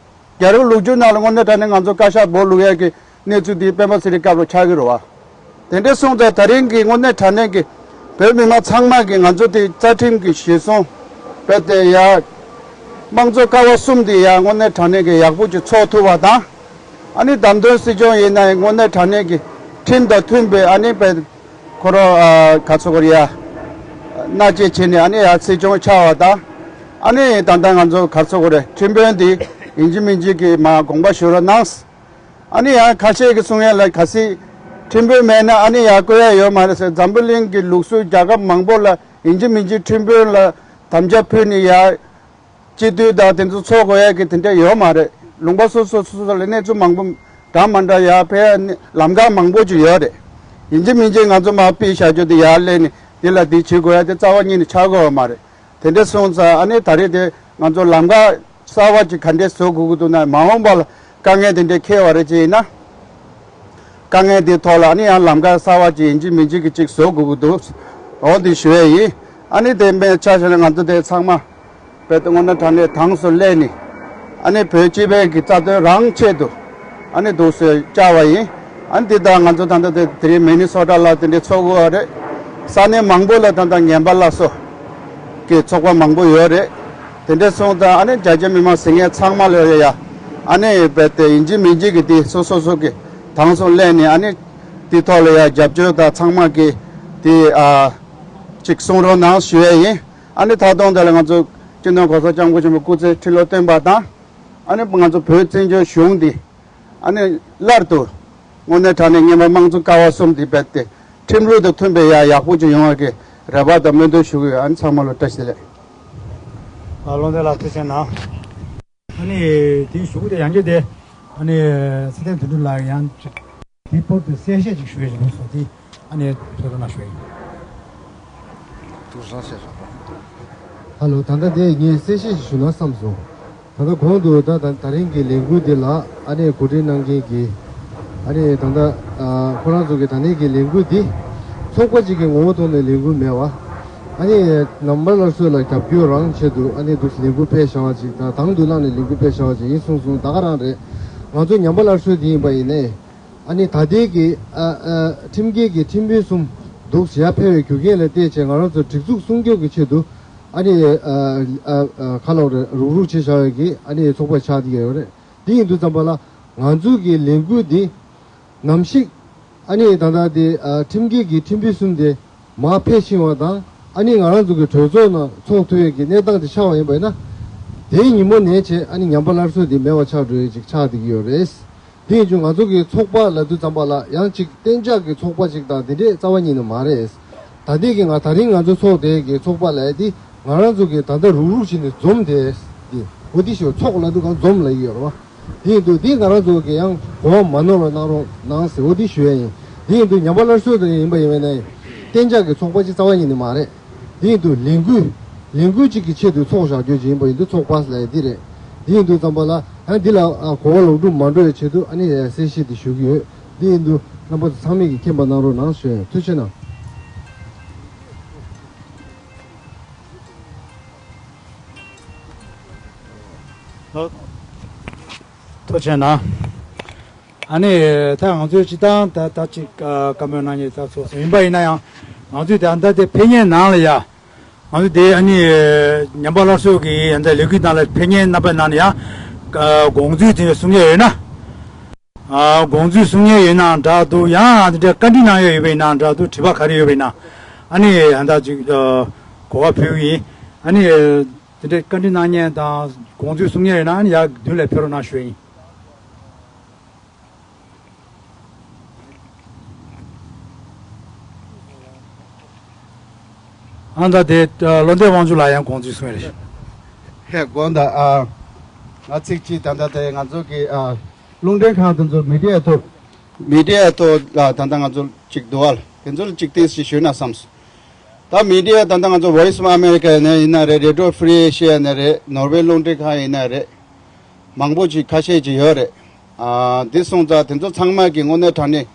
རྒྱལ་རབས་ལོ་རྒྱུས་ནང་ལ་དངོས་གནས་དྲང་གནས་ང་ཚོ་བཀའ་ཤག་བོད་ལུགས་ཡ་གི་གནས་ཚུལ་དེ་སྤེན་པ་ཚེ་རིང་སྐབས་ལ་ཆགས་ཀྱི་རེད་བ། དེ་འདྲ་སོང་ཙང་ད་རིང་གི་དངོས་གནས་དྲང་གནས་ཀྱི་བོད་མི་མང་ཚང་མ་གིས་ང་ཚོ་དེ་རྩ་ཁྲིམས་ཀྱི་གཞི་བཟུང་རྦད་དེ་ཡ། དམངས་གཙོ་ཀ་བ་གསུམ་དེ་ཡ་དངོས་གནས་དྲང་གནས་ཀྱི་ཡག་པོ་ཅིག་ཚོགས་ཐུབ་པ་དང་། ཨ་ནི་བདམས་ཐོན་སྲིད་སྐྱོང་ཡིན་ན་ཡང་དངོས་གནས་དྲང་གནས་ཀྱི་ཁྲིམས་དང་མཐུན་པའི་ཨ་ནི་བོད་ཁོ་རང་ཨ་ག་ཚོད་གོ་རེད་ཡ། མནའ་སྐྱེལ་བྱས་ནས་ཨ་ནི་ཡ་སྲིད་སྐྱོང་ཆགས་པ་དང་། ཨ་ནི་ད་ལྟ་ང་ཚོ་ག་ཚོད་གོ་རེད། ཁྲིམས་དཔོན་དེ་ཡིན་གཅིག་མིན་གཅིག་གི་མར་དགོངས་པ་ཞུ་རོགས་གནང་། ཨ་ནི་ཡང་ཁ་ཤས་ཀྱིས་གསུང་ཡ་ལ་གལ་སྲིད་ཁྲིམས་དཔོན་མེད་ན་ཨ་ནི་ཡར་བསྐོ་ཡ་ཡོད་མ་རེད་ཟེར། འཛམ་བུ་གླིང་གི་ལུགས་སྲོལ་རྒྱལ་ཁབ་མང་པོ་ལ་ཡིན་གཅིག་མིན་གཅིག་ཁྲིམས་དཔོན་ལ་དམ་བཅའ་ཕུལ་ནས་ཡར་སྤྱི་འཐུས་དང་དེ་ཚོ་ཚོགས་དགོས་ཡ་གི་དེ་འདྲ་ཡོད་མ་རེད། ལུང་པ་སོ་སོ་སོ་སོ་ལ་གནས་ཚུལ་མང་པོ་འདྲ་མ་འདྲ་ཡར་ཕེབས་ཡ་ནི་ལམ་ཁ་མང་པོ་ཅིག་ཡོད་རེད། ཡིན་གཅིག་མིན་གཅིག་ང་ཚོ་མར་ཕུད་བཞག་རྒྱུ་དེ་ཡར་སླེབས་ནས་དེ་ལ་དེ་བྱེད་དགོས་ཡ་དེ་རྩ་བ་ཉིད་ནས་ཆགས་ཀྱི་ཡོད་མ་རེད། དེ་འདྲ་སོང་ཙང་ཨ་ནི་ད་རེས་དེ་ང་ཚོ་ལམ་ཁ་གསར་བ་ཅིག་ག་འདྲས་བཟོ་དགོས་ཀྱི་འདུག་ན། མ་འོངས་པ་ལ་དཀའ་ངལ་དེ་འདྲས་འཁེལ་བ་རེད་ཅེས་ཡིན་ན། དཀའ་ངལ་དེའི་ཐོག་ལ་ཨ་ནི་ཡང་ལམ་ཁ་གསར་བ་ཅིག་ཡིན་གཅིག་མིན་གཅིག་གི་ཅིག་བཟོ་དགོས་ཀྱི་འདུག་འོ་དེ་ཞུ་ཡས་ཡིན། ཨ་ནི་དེ་མིན་ཆ་བཞག་ན་ང་ཚོ་དེ་ཚང་མ་རྦད་དེ་དངོས་གནས་དྲང་གནས་དྭངས་སུ་སླེབས་ནས། ཨ་ནི་བོད་སྤྱི་པའི་གི་རྩ་དོན་རང་ཆེད་དུ་ཨ་ནི་འདུག་སེ་བཅར་བ་ཡིན། ཨ་ནི་འདི་ལྟར་ང་ཚོ་ད་ལྟ་དེ་དེ་རིང་མི་ནི་སོ་ཊ་ལ་དེ་འདྲའི་ཚོགས་དགོས་པ་རེད། ས་གནས་མང་པོ་ལ་ད་ལྟ་ངན་པ་སླར་གསོ་གི་ཚོགས་པ་མང་པོ་ཡོད་རེད། དེ་འདྲ་སོང་ཙང་ཨ་ནི་རྒྱ་ཆེ་མི་མང་ཟེར་མཁན་ཚང་མ་ལ་ཡ་ཡ་ཨ་ནི་རྦད་དེ་ཡིན་གཅིག་མིན་གཅིག་གི་དེ་སོ་སོ་སོ་གི་དྭངས་སུ་སླེབས་ནས་ཨ་ནི་དེ་ཐོག་ལ་ཡ་རྒྱབ་སྐྱོར་དང་ཚང་མ་གི་དེ་ཨ་ཅིག་གསུང་རོགས་གནང་ཞུ་ཡས་ཡིན། ཨ་ནི་ད་དུང་དེ་ལ་ང་ཚོ་སྤྱི་ནོར་གོང་ས་སྐྱབས་མགོན་ཆེན་པོ་སྐུ་ཚེ་ཁྲི་ལོ་བརྟན་པ་དང་། ཨ་ནི་ང་ཚོ་བོད་བཙན་བྱོལ་གཞུང་འདི་ཨ་ནི་སླར་དུ་དངོས་གནས་དྲང་གནས་སྔོན་མ་དམངས་གཙོ་ཀ་བ་གསུམ་འདི་རྦད་དེ་ཁྲིམས་ལུགས་དང་མཐུན་པའི་ཡ་ཡག་པོ་ཅིག་ཡོང་བ་གི་རེ་བ་དང་སྨོན་འདུན་ཞུ་གི་ཡོད། ཨ་ནི་ཚང་མ་ལ་བཀྲ་ཤིས་བདེ་ལེགས། ཨ་བློ་འདས་ལགས་ཐུགས་རྗེ་གནང་། ཨ་ནི་དེའི་གཞུག་གུ་དེ་ཡང་བསྐྱར་དེ་ཨ་ནི་ཚེ་བརྟན་དོན་གྲུབ་ལགས་ཡང་དེའི་སྐོར་དུ་གསལ་བཤད་ཅིག་ཞུ་ཡས་ཅིག་ཡོང་སོང་དེ་ཨ་ནི་ཐུགས་རྗེ་གནང་ཞུ་ཡས་ཡིན། ཐུགས་རྗེ་གནང་ཞུ་ཡས་ཡིན། ཧ་ལོ། ད་ལྟ་དེ་ངས་གསལ་བཤད་ཅིག་ཞུ་ན་བསམ་སོང་། ད་ལྟ་གོང་དུ་ད་ད་ད་རིང་གི་ལས་འགུལ་འདི་ལ་ཨ་ནི་གོ་སྒྲིག་གནང་མཁན་གྱི་ཨ་ནི་ད་ལྟ་ཨ་ཁོ་རང་ཚོ་གི་ད་ནས་ཀྱི་ལས་འགུལ་འདི་ཚོགས་པ་གཅིག་གི་ངོ་བོ་ཐོག་ནས་ལས་འགུལ་མེད་པ། ཨ་ནི་ཉམས་པ་སླར་གསོ་ལ་རྒྱབ་སྐྱོར་རང་ཆེད་དུ་ཨ་ནི་འདུག་ལས་འགུལ་སྤེལ་བཞག་པ་ཅིག་དང་དང་དུ་བླངས་ནས་ལས་འགུལ་སྤེལ་བཞག་པ་ཅིག་ཡིན་གསུངས་སོང་། ད་ག་རང་རེད། ང་ཚོ་ཉམས་པ་སླར་གསོ་འདི་ཡིན་པ་ཡིན་ནའི་ཨ་ནི་ད་ལྟའི་གི་ཨ་ཨ་ཁྲིམས་འགལ་གྱི་ཁྲིམས་དཔོན་གསུམ་འདུག་ཡར་ཕེབས་པའི་རྒྱུ་རྐྱེན་ལ་བལྟས་བྱས་ང་རང་ཚོ་སྒྲིག་འཛུགས་སྲུང་སྐྱོབ་ཀྱི་ཆེད་དུ་ཨ་ནི་ཨ་ཨ་ཨ་ཁ་ལོག་རེ་རུག་རུག་བྱས་བཞག་ཡོད་ཀྱི་ཨ་ནི་ཚོགས་པ་ཆགས་བསྡད་ཡོད་རེད། འདི་ཡིན་དུས་ཙམ་པ་ལ་ང་ཚོ་གི་ལས་འགུལ་འདི་ནམ་ཞིག་ཨ་ནི་ད་ལྟ་དེ་ཨ་ཁྲིམས་འགལ་གྱི་ཁྲིམས་དཔོན་གསུམ་དེ་མར་ཕེབས་ཕྱིན་པ་དང་ ཨ་ནི་ང་རང་ཚོ་གི་གྲོས་ཚོགས་ནང་ཚོགས་ཐུབ་ཡས་ཀྱི་གནས་སྟངས་དེ་ཆགས་པ་ཡིན་པ་ཡིན་ན། དེའི་ཉིན་མོ་ནས་བྱས་ཨ་ནི་ཉམས་པ་སླར་གསོ་དེ་མེད་པ་ཆགས་འགྲོ་ཡས་ཅིག་ཆགས་བསྡད་ཀྱི་ཡོད་རེད། དེ་ཡིན་དུས་ང་ཚོ་གི་ཚོགས་པ་ལབ་དུས་ཙམ་པ་ལ་ཡང་ཅིག་གཏན་འཇགས་ཀྱི་ཚོགས་པ་ཅིག་དང་དེ་འདྲས་རྩ་བ་ཉིད་ནས་མ་རེད། ད་ལྟའི་གི་ང་ད་རིང་ང་ཚོ་ཚོགས་དེ་གི་ཚོགས་པ་ལབ་ཡས་དེ་ང་རང་ཚོ་གི་ད་ལྟ་རུག་རུག་བྱས་ནས་འཛོམས་དེ་དེ་འོ་དེ་ཞེས་ཚོགས་ལབ་དུས་གང་འཛོམས་ལབ་ཀྱི་ཡོད་རེད་བ། དེ་ཡིན་དུས་འདི་ང་རང་ཚོ་གི་ཡང་གོ་བ་མ་ནོར་བ་གནང་རོགས་གནང་ཟེར་འོ་དེ་ཞུ་ཡས་ཡིན། དེ་ཡིན་དུས་ཉམས་པ་སླར་གསོ་དེ་ཡིན་པ་ཡིན་པ་ན་གཏན་འཇགས་ཀྱི་ཚོགས་པ་ཅིག་རྩ་བ་ཉིད་ནས་མ་རེད། དེ་ཡིན་དུས་ལས་འགུལ་ལས་འགུལ་གཅིག་གི་ཆེད་དུ་ཚོགས་བཞག་རྒྱུ་ཅིག་ཡིན་པ་ཡིན་དུས་ཚོགས་པ་ལབ་ཡས་འདི་རེད། དེ་ཡིན་དུས་ཙམ་པ་ལ་ཡང་འདི་ལ་ཨ་གོ་བ་ལོག་སྒྲུབ་མ་འགྲོ་བའི་ཆེད་དུ་ཨ་ནི་གསལ་བཤད་འདི་ཞུ་གི་ཡོད། དེ་ཡིན་དུས་རྣམ་པ་ཚོ་ཚང་མས་ཀྱིས་མཁྱེན་པ་གནང་རོགས་གནང་ཞུ་ཡས། ཐུགས་རྗེ་གནང་། ཐུགས་རྗེ་གནང་། ཨ་ནི་ད་ང་ཚོའི་སྤྱི་བཏང་ད་ད་ཅིག་ཨ་བཀའ་མོལ་གནང་མཁན་ད་ཚོགས་ཚོགས་ཡིན་པ་ཡིན་ན་ཡང་ང་ཚོས་ད་ལྟ་དེ་ཕེབས་མཁན་ནང་ལ་ཡ་ང་ཚོ་དེ་ཨ་ནི་ཉམས་པ་སླར་གསོ་གི་ད་ལྟ་ལས་འགུལ་ནང་ལ་ཕེབས་མཁན་རྣམ་པའི་ནང་ལ་ཡ་ཨ་དགོངས་ཚུལ་དེ་གསུང་མཁན་ཡོད་ན། ཨ་དགོངས་ཚུལ་གསུང་མཁན་ཡོད་ན་འདྲ་འདུག་ཡང་དེ་འདྲ་བཀའ་འདྲི་གནང་ཡ་ཡོད་པ་ཡིན་ན་འདྲ་འདུག་དྲི་བ་ག་རེ་ཡོད་པ་ཡིན་ན་ཨ་ནི་ཡ་ད་ཅིག་ཨ་གོ་བ་ཕུལ་གི་ཡིན། ཨ་ནི་དེ་འདྲ་བཀའ་འདྲི་གནང་མཁན་དང་དགོངས་ཚུལ་གསུང་མཁན་ཡོད་ན་ཨ་ནི་ཡ་མདུན་ལ་ཕེབས་རོགས་གནང་ཞུ་ཡ་ཡིན། ཨ་ད་དེ་ཨ་བློ་བདེ་དབང་ཕྱུག་ལགས་ཡང་དགོངས་ཚུལ་གསུང་ཡ་རེད། ཧེ་དགོངས་དག་ཨ་ང་ཚིག་གཅིག་ད་ལྟ་དེ་ང་ཚོ་གི་ཨ་རླུང་འཕྲིན་ཁང་དེ་ཚོ་མི་ཌི་ཡ་ཐོག་མི་ཌི་ཡ་ཐོག་ལ་ད་ལྟ་ང་ཚོ་གཅིག་འདུག་ཨ་དེ་ཚོ་ལ་གཅིག་ཏིས་ཞིག་ཞུས་ན་བསམས། ད་མི་ཌི་ཡ་ད་ལྟ་ང་ཚོ་Voice of America་ཡིན་ན་ཡིན་ན་རེད། Radio Free Asia་ཡིན་ན་རེད། ནོར་ཝེ་རླུང་འཕྲིན་ཁང་ཡིན་ན་རེད། མང་པོ་ཅིག་ཁ་ཤས་ཅིག་ཡོད་རེད། ཨ་འདི་སོང་ཙང་དེ་ཚོ་ཚང་མ་གི་དངོས་གནས་དྲང་གནས་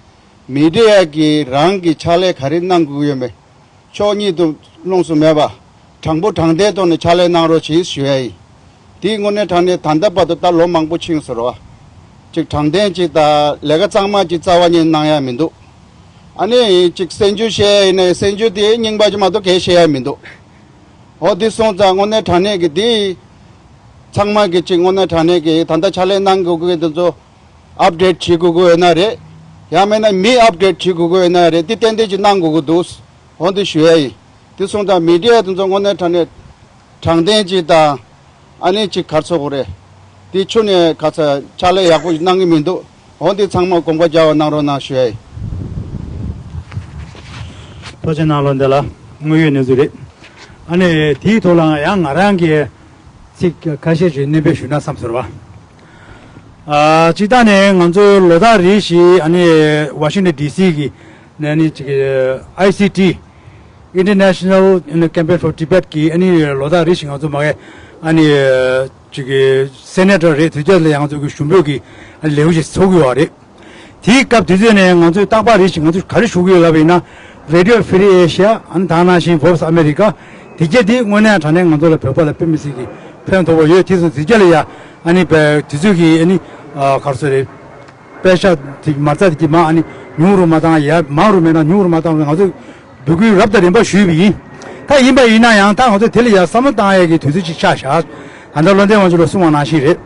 མི་ཌི་ཡ་གི་རང་གི་ཕྱག་ལས་ག་རེ་གནང་དགོས་ཀྱི་ཡོད་མེད་ཕྱོགས་གཉིས་དུ་ལྷུང་སུ་མེད་པ་དྲང་པོ་དྲང་བདེན་ཐོག་ནས་ཕྱག་ལས་གནང་རོགས་གྱིས་ཞུ་ཡ་ཡིན། དེའི་དངོས་གནས་དྲང་གནས་ད་ལྟ་བར་དུ་ད་ལོ་མང་པོ་ཕྱིན་སོང་རེད་བ། ཅིག་དྲང་བདེན་ཅིག་དང་ལས་ཀ་གཙང་མ་ཅིག་རྩ་བ་ཉིད་གནང་ཡ་མི་འདུག་ཨ་ནི་ཅིག་གསར་འགྱུར་བཤད་ཡ་ཡིན་ན་གསར་འགྱུར་དེ་རྙིང་པ་ཅིག་མ་གཏོགས་གལ་བཤད་ཡ་མི་འདུག་འོ་འདི་སོང་ཙང་དངོས་གནས་དྲང་གནས་ཀྱི་འདི་ཚང་མ་གི་ཅིག་དངོས་གནས་དྲང་གནས་ཀྱི་ད་ལྟ་ཕྱག་ལས་གནང་དགོས་ཀྱི་དེ་ཚོ་ཨབ་ཌེཊ་བྱེད་དགོས་ཀྱི་ཡོད་ན་རེད། ཡང་མིན་ན་མི་ཨབ་ཌེཊ་བྱེད་དགོས་ཀྱི་ཡོད་ན་རེད། འདི་ཏན་ཏན་ཅིག་གནང་དགོས་ཀྱི་འདུག་འོ་འདི་ཞུ་ཡ་ཡིན། འདི་སོང་ཙང་མི་ཌི་ཡ་དེ་ཚོ་དངོས་གནས་དྲང་གནས་དྲང་བདེན་ཅིག་དང་ཨ་ནི་ཅིག་ག་རེ་ཟེར་དགོས་རེད། འདི་ཆུ་ནས་ག་ཚ་ཕྱག་ལས་ཡག་པོ་ཞིག་གནང་གི་མི་འདུག་འོ་འདི་ཚང་མ་དགོངས་པ་རྒྱག་པ་གནང་རོགས་གནང་ཞུ་ཡ་ཡིན། ཐུགས་རྗེ་གནང་། བློ་བདེ་ལགས་དངོས་ཡོད་གནས་ཚུལ་རེད། ཨ་ནི་དེའི་ཐོག་ལའང་ཡང་ང་རང་གིས་ཚིག་ཁ་ཤས་ཤིག་སྣོན་པ་ཞུས་ན་བསམ་སོང་བ། ཨ་སྤྱིར་བཏང་ནས་ང་ཚོ་ལོ་ལྟར་རེ་བཞིན་ཨ་ནི་ཝ་ཤིང་ཊོན་ཌི་སི་གི་ནས་ཨ་ནི་ཅིག་ཨའི་སི་ཊི་International Campaign for Tibet་གི་ཨ་ནི་ལོ་ལྟར་རེ་བཞིན་ང་ཚོ་མ་གི་ཨ་ནི་ཅིག་གི་སེ་ནེ་ཊར་རེད། དེ་རྗེས་ལ་ང་ཚོ་གི་ཞུ་འབོད་ཀྱི་ལས་འགུལ་ཞིག་ཚོགས་ཀྱི་ཡོད་རེད། དེའི་སྐབས་དེ་ཚོ་ནས་ང་ཚོས་རྟག་པར་རེ་ཞིག་ང་ཚོས་ག་རེ་ཞུ་གི་ཡོད་ལབ་པ་ཡིན་ན། Radio Free Asia་ཨ་ནི་ད་ནང་བཞིན་Voice of America་དེ་གྱད་དེ་དངོས་གནས་དྲང་གནས་ང་ཚོ་ལ་བོད་པ་ལ་དཔེ་མི་སྲིད་ཀྱི་ཕན་ཐོགས་པ་ཡོད། དེ་ཚོ་དེ་གྱད་ལ་ཡ་ཨ་ནི་བས་དེ་ཚོས་ཀྱི་ཨ་ནི་ག་རེ་ཟེར་རེད། པེ་ཤ་དེ་མ་རྩ་དེ་གྱད་མ་ཨ་ནི་ཉུང་རུ་མ་བཏང་ཡ་མང་རུ་མེད་ན་ཉུང་རུ་མ་བཏང་རུ་ང་ཚོས་འབོད་སྐུལ་རབ་དང་རིམ་པ་ཞུས་པ་ཡིན། ད་ཡིན་པ་ཡིན་ན་ཡང་ད་ང་ཚོ་དེ་ལ་ཡ་བསམ་བློ་བཏང་ཡས་ཀྱི་དུས་ཚོད་ཅིག་ཆགས་བཞག་ད་ལྟ་བློ་བདེ་དབང་ཕྱུག་ལ་གསུངས་པ་ནང་བཞིན་རེད།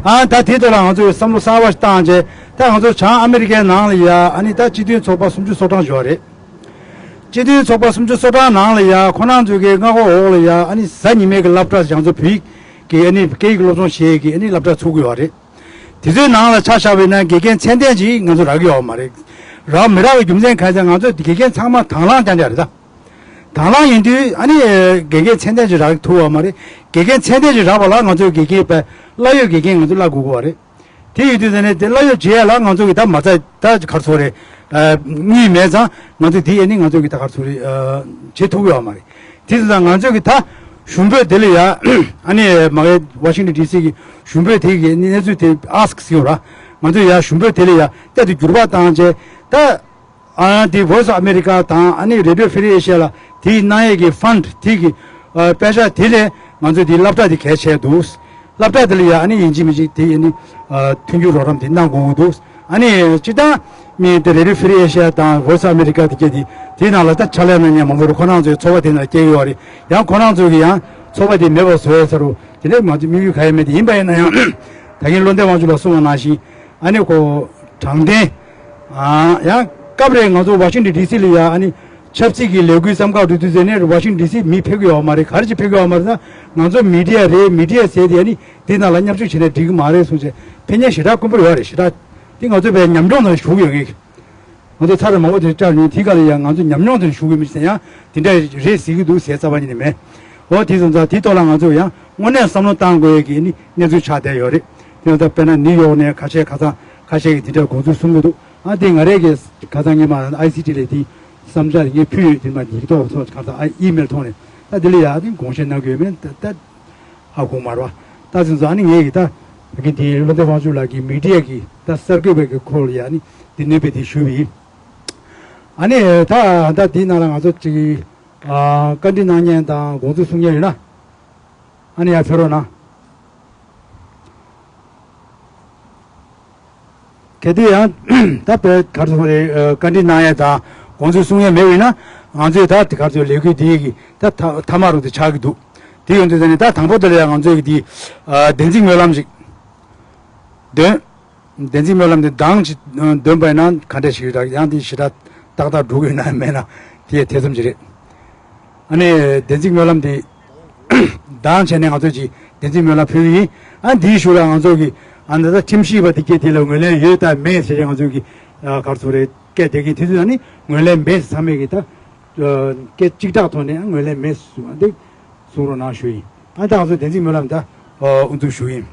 ཨ་ད་དེ་ཐོག་ལ་ང་ཚོས་བསམ་བློ་གསར་བ་ཞིག་བཏང་བྱས་ད་ང་ཚོ་བྱང་ཨ་མི་རི་ཀའི་ནང་ལ་ཡ་ཨ་ནི་ད་སྤྱི་མཐུན་ཚོགས་པ་སུམ་ཅུ་སོ་གྲངས་ཡོད་རེད། སྤྱི་མཐུན་ཚོགས་པ་སུམ་ཅུ་སོ་གྲངས་ནང་ལ་ཡ་ཁོ་རང་ཚོ་གི་མངའ་འོག་ལ་ཡ་ཨ་ནི་གཟའ་ཉི་མའི་གི་སློབ་གྲྭ་ཞིག་ང་ཚོ་བོད་ཡིག་གི་ཨ་ནི་སྐད་ཡིག་སློབ་སྦྱོང་བྱེད་ཡས་ཀྱི་ཨ་ནི་སློབ་གྲྭ་ཚུགས་ཀྱི་ཡོད་རེད། དེ་ཚོའི་ནང་ལ་ཆ་བཞག་པ་ཡིན་ན་དགེ་རྒན་ཚད་ལྡན་ཅིག་ང་ཚོ་རག་གི་ཡོད་མ་རེད། རག་མི་རག་པའི་རྒྱུ་མཚན་གང་ཡིན་ཟེར་ན་ང་ཚོ་དགེ་རྒན་ཚང་མ་དང་བླངས་རྐྱང་རྐྱང་རེད་ད། དང་བླངས་ཡིན་དུས་ཨ་ནི་དགེ་རྒན་ཚད་ལྡན་ཅིག་རག་ཐུབ་པ་མ་རེད། དགེ་རྒན་ཚད་ལྡན་ཅིག་རག་པ་ལ་ང་ཚོའི་དགེ་རྒན་པའི་གླ་ཡོད་དགེ་རྒན་ང་ཚོ་གླ་དགོས་ཀྱི་ཡོད་རེད། དེ་ཡོད་དུས་ཟེར་ནས་དེ་གླ་ཡོད་བྱེད་ཡ་ལ་ང་ཚོ་གི་ད་མ་རྩ་ད་ག་རེ་ཟེར་དགོས་རེད། དངུལ་མེད་ཙང་ང་ཚོས་དེ་ཨ་ནི་ང་ཚོ་གི་ད་ག་རེ་ཟེར་དགོས་རེད། བྱེད་ཐུབ་ཀྱི་ཡོད་མ་རེད། དེ་ཚོ་ད་ང་ཚོ་གི་ད་ཞུ་འབོད་དེ་ལ་ཡ་ཨ་ནི་མ་གི་ཝ་ཤིང་ཊོན་ཌི་སི་གི་ཞུ་འབོད་དེ་གི་གནས་ཚུལ་དེ་ཨེ་སི་ཀི་ཟེར་ཡོད་ར། ང་ཚོ་ཡ་ཞུ་འབོད་དེ་ལ་ཡ་ཏན་ཏན་འགྱུར་བ་བཏང་བྱས་ད་ཨ་དེ་Voice of America་དང་ཨ་ནི་Radio Free Asia་ལ་དེའི་གནང་ཡས་ཀྱི་ཕན་ཌི་དེ་གི་ཨ་པེ་ཤ་དེ་ལས་ང་ཚོ་དེའི་སློབ་གྲྭ་དེ་གལ་ཆེ་འདུག་སློབ་གྲྭ་དེ་ལ་ཡ་ཨ་ནི་ཡིན་གཅིག་མིན་གཅིག་དེ་ཨ་ནི་ཨ་མཐུན་འགྱུར་རོགས་རམ་དེ་གནང་དགོས་ཀྱི་འདུག་ཨ་ནི་སྤྱིར་བཏང་མི་དེ་Radio Free Asia་དང་Voice of America་དེ་གྱད་དེ་དེའི་ནང་ལ་ད་ཕྱག་ལས་གནང་མཁན་མང་པོ་རེད། ཁོ་རང་ཚོའི་ཚོགས་པ་དེ་ནང་སྐྱེས་ཡོད་རེད། ཡང་ཁོ་རང་ཚོ་གི་ཡང་ཚོགས་པ་དེ་མེད་པ་བཟོ་ཡས་ཚར་རུ་དེ་ནས་ང་ཚོ་དམིགས་ཡུལ་ག་ཡང་མེད་དེ་ཡིན་པ་ཡིན་ན་ཡང་ད་གིན་བློ་བདེ་དབང་ཕྱུག་ལགས་གསུངས་པ་ནང་བཞིན་ཨ་ནི་ཁོ་དྲང་བདེན་ཨ་ཡང་སྐབས་རེ་ང་ཚོ་ཝ་ཤིང་ཊོན་ཌི་སི་ལ་ཡ་ཨ་ནི་ ཆབ་སྲིད་ཀྱི་ལས་འགུལ་བསམ་ཁག་འགྲོ་དུས་ཚོད་ནས་ཝ་ཤིང་ཌི་སི་མི་ཕེབས་ཀྱི་ཡོད་མ་རེད། ག་རེ་ཅིག་ཕེབས་ཀྱི་ཡོད་མ་རེད་ཟེར་ན། ང་ཚོ་མི་ཌི་ཡ་རེད། མི་ཌི་ཡ་ཟེར་དེ་ནི་འདི་ནང་ལ་མཉམ་ཞུགས་བྱས་ན་འགྲིག་གི་མ་རེད་གསུངས་བྱས་ཕེབས་མཁན་ཞེ་དྲག་དཀོན་པོ་ཡོད་རེད། ཞེ་དྲག་འདི་ང་ཚོ་བས་ཉམས་མྱོང་དང་ཞུགས་ཡོད་ངེས། ང་ཚོ་ཚར་མང་པོ་དེ་བཅར་མྱོང་། དེའི་སྐབས་ལ་ཡང་ང་ཚོ་ཉམས་མྱོང་དེ་ཞུགས་ཀྱི་མི་ཟེར་ཡང་དེ་འདྲ་རེད་ཟེར་གྱི་འདུག་ཟེར་རྩ་བ་ཉིད་ནས་མེད། འོ་དེ་སོང་ཙང་དེའི་ཐོག་ལ་ང་ཚོ་ཡང་དངོས་གནས་བསམ་བློ་བཏང་དགོས་ཀྱི་ནི་གནས་ཚུལ་ཆགས་བསྡད་ཡོད་རེད། དེ་ཡང་ད་དཔེར་ན་ནིའུ་ཡོག་ནས་ཁ་ཤས་ཁ་སང་ཁ་ཤས་ཀྱིས་དེ་འདྲ་དགོངས་ཚུལ་གསུང་གི་འདུག་ཨ་དེ་ང་རས་ཀྱི་ཁ་སང་ངས་མ་ཨའི་སི་ཊི་ལ་དེ་བསམ་འཆར་ངས་ཕུལ་ཡོད། དེ་མ་ཉིས་ཐོག་ཚོ་ཁ་སང་ཨ་ཨི་མེལ་ཐོག་ནས་ད་དེ་ལ་ཡང་དེ་དགོངས་བཞེས་གནང་གི་ཡོད་མེད་ད་ད་ཧ་གོ་མ་རེད་པ། ད་ཚུན་ཚོད་ཨ་ནི་ངས་ཀྱི་ད་ཕ་གི་དེ་བློ་བདེ་དབང་ཕྱུག་ལགས་ཀྱི་མི་ཌི་ཡ་གི་ད་གསར་འགོད་པའི་གི་སྐོར་ལ་ཡང་ནི་དེ་གནོད་པའི་དེ་ཞུས་པ་ཡིན། ཨ་ནི་ད་ད་དེའི་ནང་ལ་ང་ཚོ་ཅིག་ཨ་བཀའ་འདྲི་གནང་མཁན་དང་དགོངས་ཚུལ་གསུང་མཁན་ཡོད་ན་ཨ་ནི་ཡར་ཕེབས་རོགས་གནང་། གལ་ཏེ་ཡང་ད་བོད་གར་སོང་རེ་བཀའ་འདྲི་གནང་ཡས་དང་དགོངས་ཚུལ་གསུང་ཡས་མེད་པ་ཡིན་ན་ང་ཚོས་ད་དེ་གར་སོང་ལས་འགུལ་འདི་ཡི་གི་ད་མཐའ་མཐའ་མ་རུ་དེ་ཆགས་ཀྱི་འདུག་དེ་ཡོང་དུས་ད་ནི་ད་དང་པོ་དེ་ལ་ཡང་ང་ཚོས་ཀྱི་དེ་བདེན་ཚིག་སྨོན་ལམ་ཞིག་འདོན། བདེན་ཚིག་སྨོན་ལམ་དེ་འདང་ཅིག་འདོན་པ་ཡིན་ན་ག་འདྲ་ཞིག་རེད། ཡང་དེ་ཞེ་དྲག་ཏག་ཏག་འགྲོ་གི་ཡོད་ན་མེད་ན་དེ་ཡང་ཐེ་ཚོམ་ཅིག་རེད། ཨ་ནི་བདེན་ཚིག་སྨོན་ལམ་དེ་འདང་བྱས་ནས་ང་ཚོ་ཀྱིས་བདེན་ཚིག་སྨོན་ལམ་ཕུལ་གྱི་ཡིན། ཨ་འདིའི་ཤུགས་ལ་ང་ཚོ་གིས་ཨ་ནི་ད་ཁྲིམས་ཞིབ་པ་དེ་སྐད་དེ་ལ་ངོས་ལེན་ཡོད་དམ་མེད་ཟེར་ཡང་ང་ཚོ་གིས་ག་རེ་ཟེར་རེད་སྐད་དེ་གི་དེ་ཚོ་ཨ་ནི་ངོས་ལེན་མེད་ཚང་མས་ཀྱིས་ད་སྐད་གཅིག་གྲགས་ཐོག་ནས་ངོས་ལེན་མེད་གསུངས། ཨ་འདི་གསུང་རོགས་གནང་ཞུ་ཡིན། ཨ་ད་ང་ཚོ་བདེན་ཚིག་སྨོན་ལམ་ད་དབུ་འཛུགས་ཞུ་ཡིན།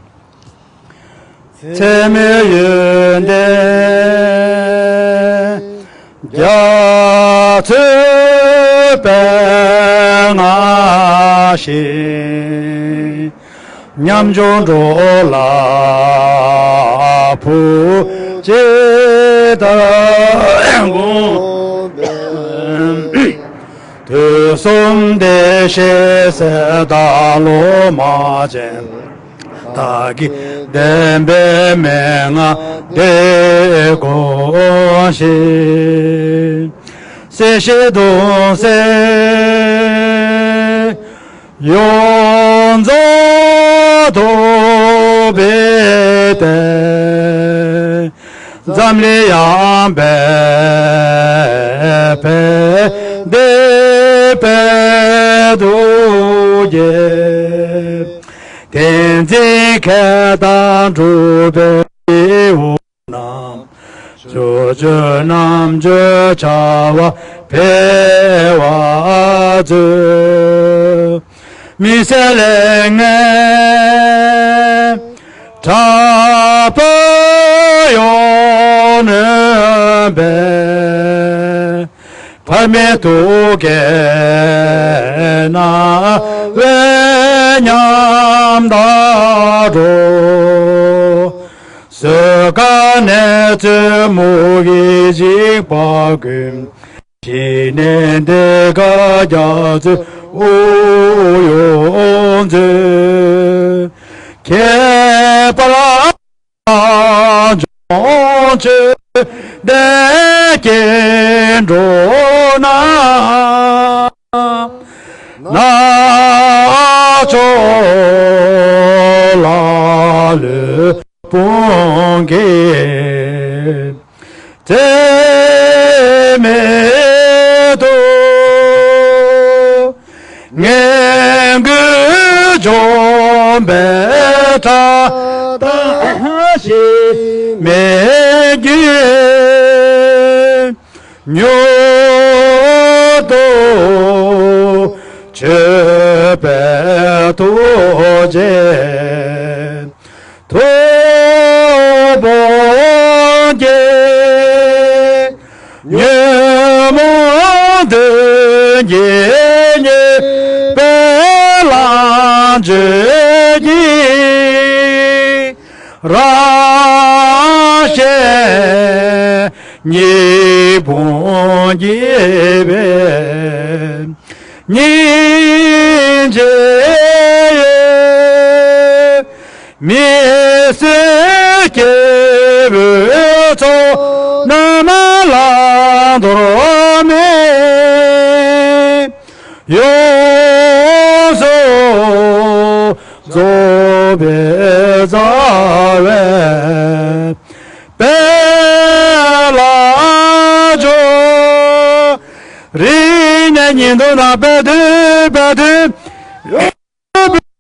ཚད་མེད་ཡོན་ཏན་རྒྱ་མཚོའི་དཔལ་མངའ་ཞིང་། ཉམ་ཆུང་འགྲོ་ལ་ཕུགས་བསྐྱེད་དང་དགོངས་པའི། དུས་གསུམ་བདེ་གཤེགས་སྲས་དང་སློབ་མ་ཆེན། བདག་གི་བདེན་པའི་མན་ངག་འདི་གོ་ཞིང་། སྲིད་ཞིའི་གདུང་སེམས་ཡོངས་རྫོགས་ཐུབ་པའི་བརྟན། འཛམ་གླིང་ཡངས་པའི་ཕན་བདེའི་དཔལ་དུ་རྒྱས། བསྟན་འཛིན་མཁས་དང་གྲུབ་པའི་དབུ་རྣམས། ཕྱོགས་བཅུ་རྣམ་དཔྱོད་བྱ་བ་འཕེལ་བར་མཛོད། མི་ཟད་ལས་ངན་དྲག་པོ་ཡོངས་ནོན་པའི། བར་མའི་དུག་གིས་ན་བའི་ཉམ་ཐག་འགྲོ། གསོད་དཀའ་ནད་གཅོད་མུ་གེའི་འཇིགས་པ་ཀུན། ཞི་ནས་བདེ་དགའ་རྒྱ་མཚོའི་དབུགས་དབྱུང་མཛོད། ཁྱད་པར་ལ་འབྱུང་ཆོས་ལྡན་སྐྱེ་འགྲོ་ན། ནག་ཕྱོགས་ལ་ལུས་དཔུང་གིས། ཚད་མེད་དུ་ངན་དགུ་འཇོམས་པའི་ཕྲག་དང་གཞི་མེད་རྒྱུད། མྱུར་དུ་མཆོད་པའི་ཐུགས་རྗེ་ཐུབ་དཔུང་གིས། ཉོན་མོངས་གདོན་བགེགས་ཉེས་པའི་ལམ་གཅོད་ཀྱི། རང་གཞན་གཉིས་ཕུང་འགྱེད་པའི། སྙིང་རྗེ་ཡིས་མི་བཟོད་སྐྱེ་བོའི་ཚོགས་རྣམས་བླང་དོར་མེད། ཡོངས་སུ་རྫོགས་པའི་རྩ་བའི་དཔལ་ལ་སྤྱོད། རིག་ ཉིན་དུ་ན་པའི་དུས་པའི་དུས། ཡོངས་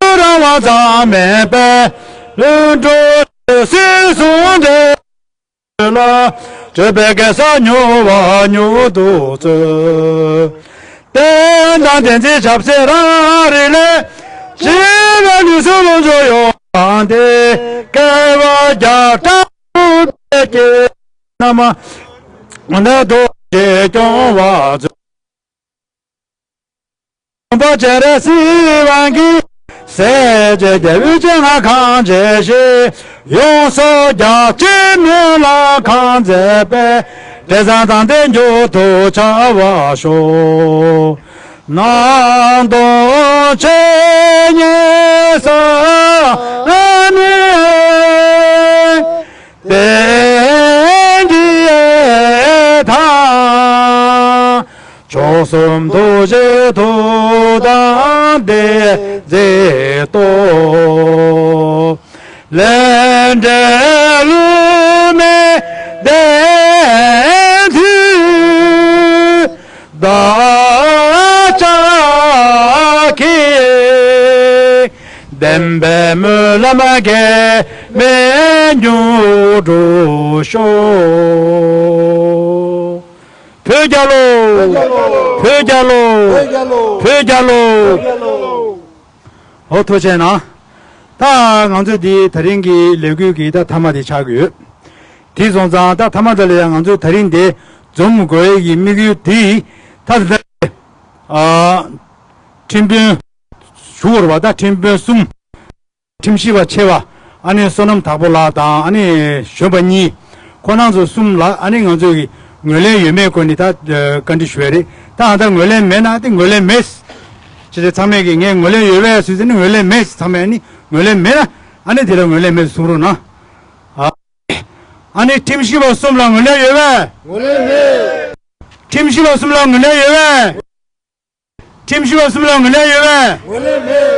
སུ་རང་དབང་ཙམ་མེད་པའི་ལྷུན་གྲུབ་སྲིད་གསུམ་འབྲེལ་ལ། སྤྲོས་པའི་གེ་སར་མྱུར་བ་མྱུར་དུ་སྩོལ། རྟེན་དང་བདེན་ཚིག་བྱ་བྱེད་རང་རིག་ལས། ཞི་བའི་ལུས་སུ་ལོངས་སྤྱོད་ཡོངས་བླངས་ཏེ། བསྐལ་པ་བརྒྱ་ཕྲག་འཁོར་བའི་དཀྱིལ། ན་མ་ནི་རྡོ་རྗེ་སྐྱོང་བ་མཛོད། སྟོན་པ་སྤྱན་རས་གཟིགས་དབང་གིས། སྲས་བཅས་རྒྱལ་བའི་སྤྱན་སྔར་གང་མཇལ་ཞིང་། ཡོངས་སུ་རྒྱ་ཆེན་མེ་ལྷ་གང་མཛད་པའི། འབྲས་བཟང་དང་ལྡན་མྱུར་དུ་བྱ་བར་ཤོག། སྣང་སྟོང་ཆོས་ཉིད་ས་ནས། བསྟན་གྱི་ཐང་། མཆོག་གསུམ་ཐུགས་རྗེའི་མཐུ་དང་བདེན་ཚིག་སྟོབས། ལས་འབྲས་བསླུ་མེད་བདེན་མཐུས། བདག་ཅག་གི་བདེན་པའི་སྨོན་ལམ་གེགས་མེད་མྱུར་འགྲུབ་ཤོག། བོད་རྒྱལ་ལོ། བོད་རྒྱལ་ལོ། བོད་རྒྱལ་ལོ། བོད་རྒྱལ་ལོ། ཨོ་ཐུགས་རྗེ་གནང་། ད་ང་ཚོ་འདི་ད་རིང་གི་ལས་འགུལ་གྱི་ད་མཐའ་མ་དེ་ཆགས་ཀྱི་ཡོད། དེ་སོང་ཙང་ད་མཐའ་མ་དེ་ལ་ཡང་ང་ཚོ་ད་རིང་འདི་འཛོམས་དགོས་ཡས་ཀྱི་དམིགས་ཡུལ་དེ་ད་ད་ཨ་ཁྲིམས་དཔོན་ཞུ་བར་བ་ད་ཁྲིམས་དཔོན་གསུམ། ཁྲིམས་ཞིབ་པ་ཆེ་བ་ཨ་ནི་བསོད་ནམས་དྭགས་པོ་ལགས་དང་ཨ་ནི་གཞོན་པ་གཉིས། ཁོ་རང་ཚོ་གསུམ་ལ་ཨ་ནི་ང་ཚོ་གི་ངོས་ལེན་ཡོད་མེད་སྐོར་ནས་ད་བཀའ་འདྲི་ཞུ་ཡ་རེད། ད་ཨ་ད་ངོས་ལེན་མེད་ན་ཨ་ཏི་ངོས་ལེན་མེད། ཅེས་ཚང་མས་ཀྱི་ངས་ངོས་ལེན་ཡོད་པས་ཟེར་ནི་ངོས་ལེན་མེད་ཚང་མས་ཨ་ནི་ངོས་ལེན་མེད་ན་ཨ་ནི་དེ་ལ་ངོས་ལེན་མེད་གསུང་རོགས་གནང་། ཨ་ཨ་ནི་ཁྲིམས་ཞིབ་པ་གསུམ་ལ་ངོས་ལེན་ཡོད་པས། ངོས་ལེན་མེད། ཁྲིམས་ཞིབ་པ་གསུམ་ལ་ངོས་ལེན་ཡོད་པས། ཁྲིམས་ཞིབ་པ་གསུམ་ལ་ངོས་ལེན་ཡོད་པས། ངོས་ལེན་མེད།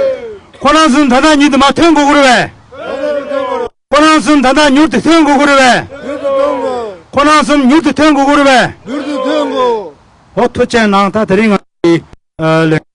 ཁོ་རང་གསུམ་ད་ལྟ་མྱུར་དུ་མ་ཐོན་དགོས་ཀྱི་རེད་པས། ཁོ་རང་གསུམ་ད་ལྟ་མྱུར་དུ་ཐོན་དགོས་ཀྱི་རེད་པས། ཁོ་རང་གསུམ་མྱུར་དུ་ཐོན་དགོས་ཀྱི་རེད་པས། ཨོ་ཐུགས་རྗེ་གནང་། ད་དེ་རིང་ང་ཚོའི་ལས་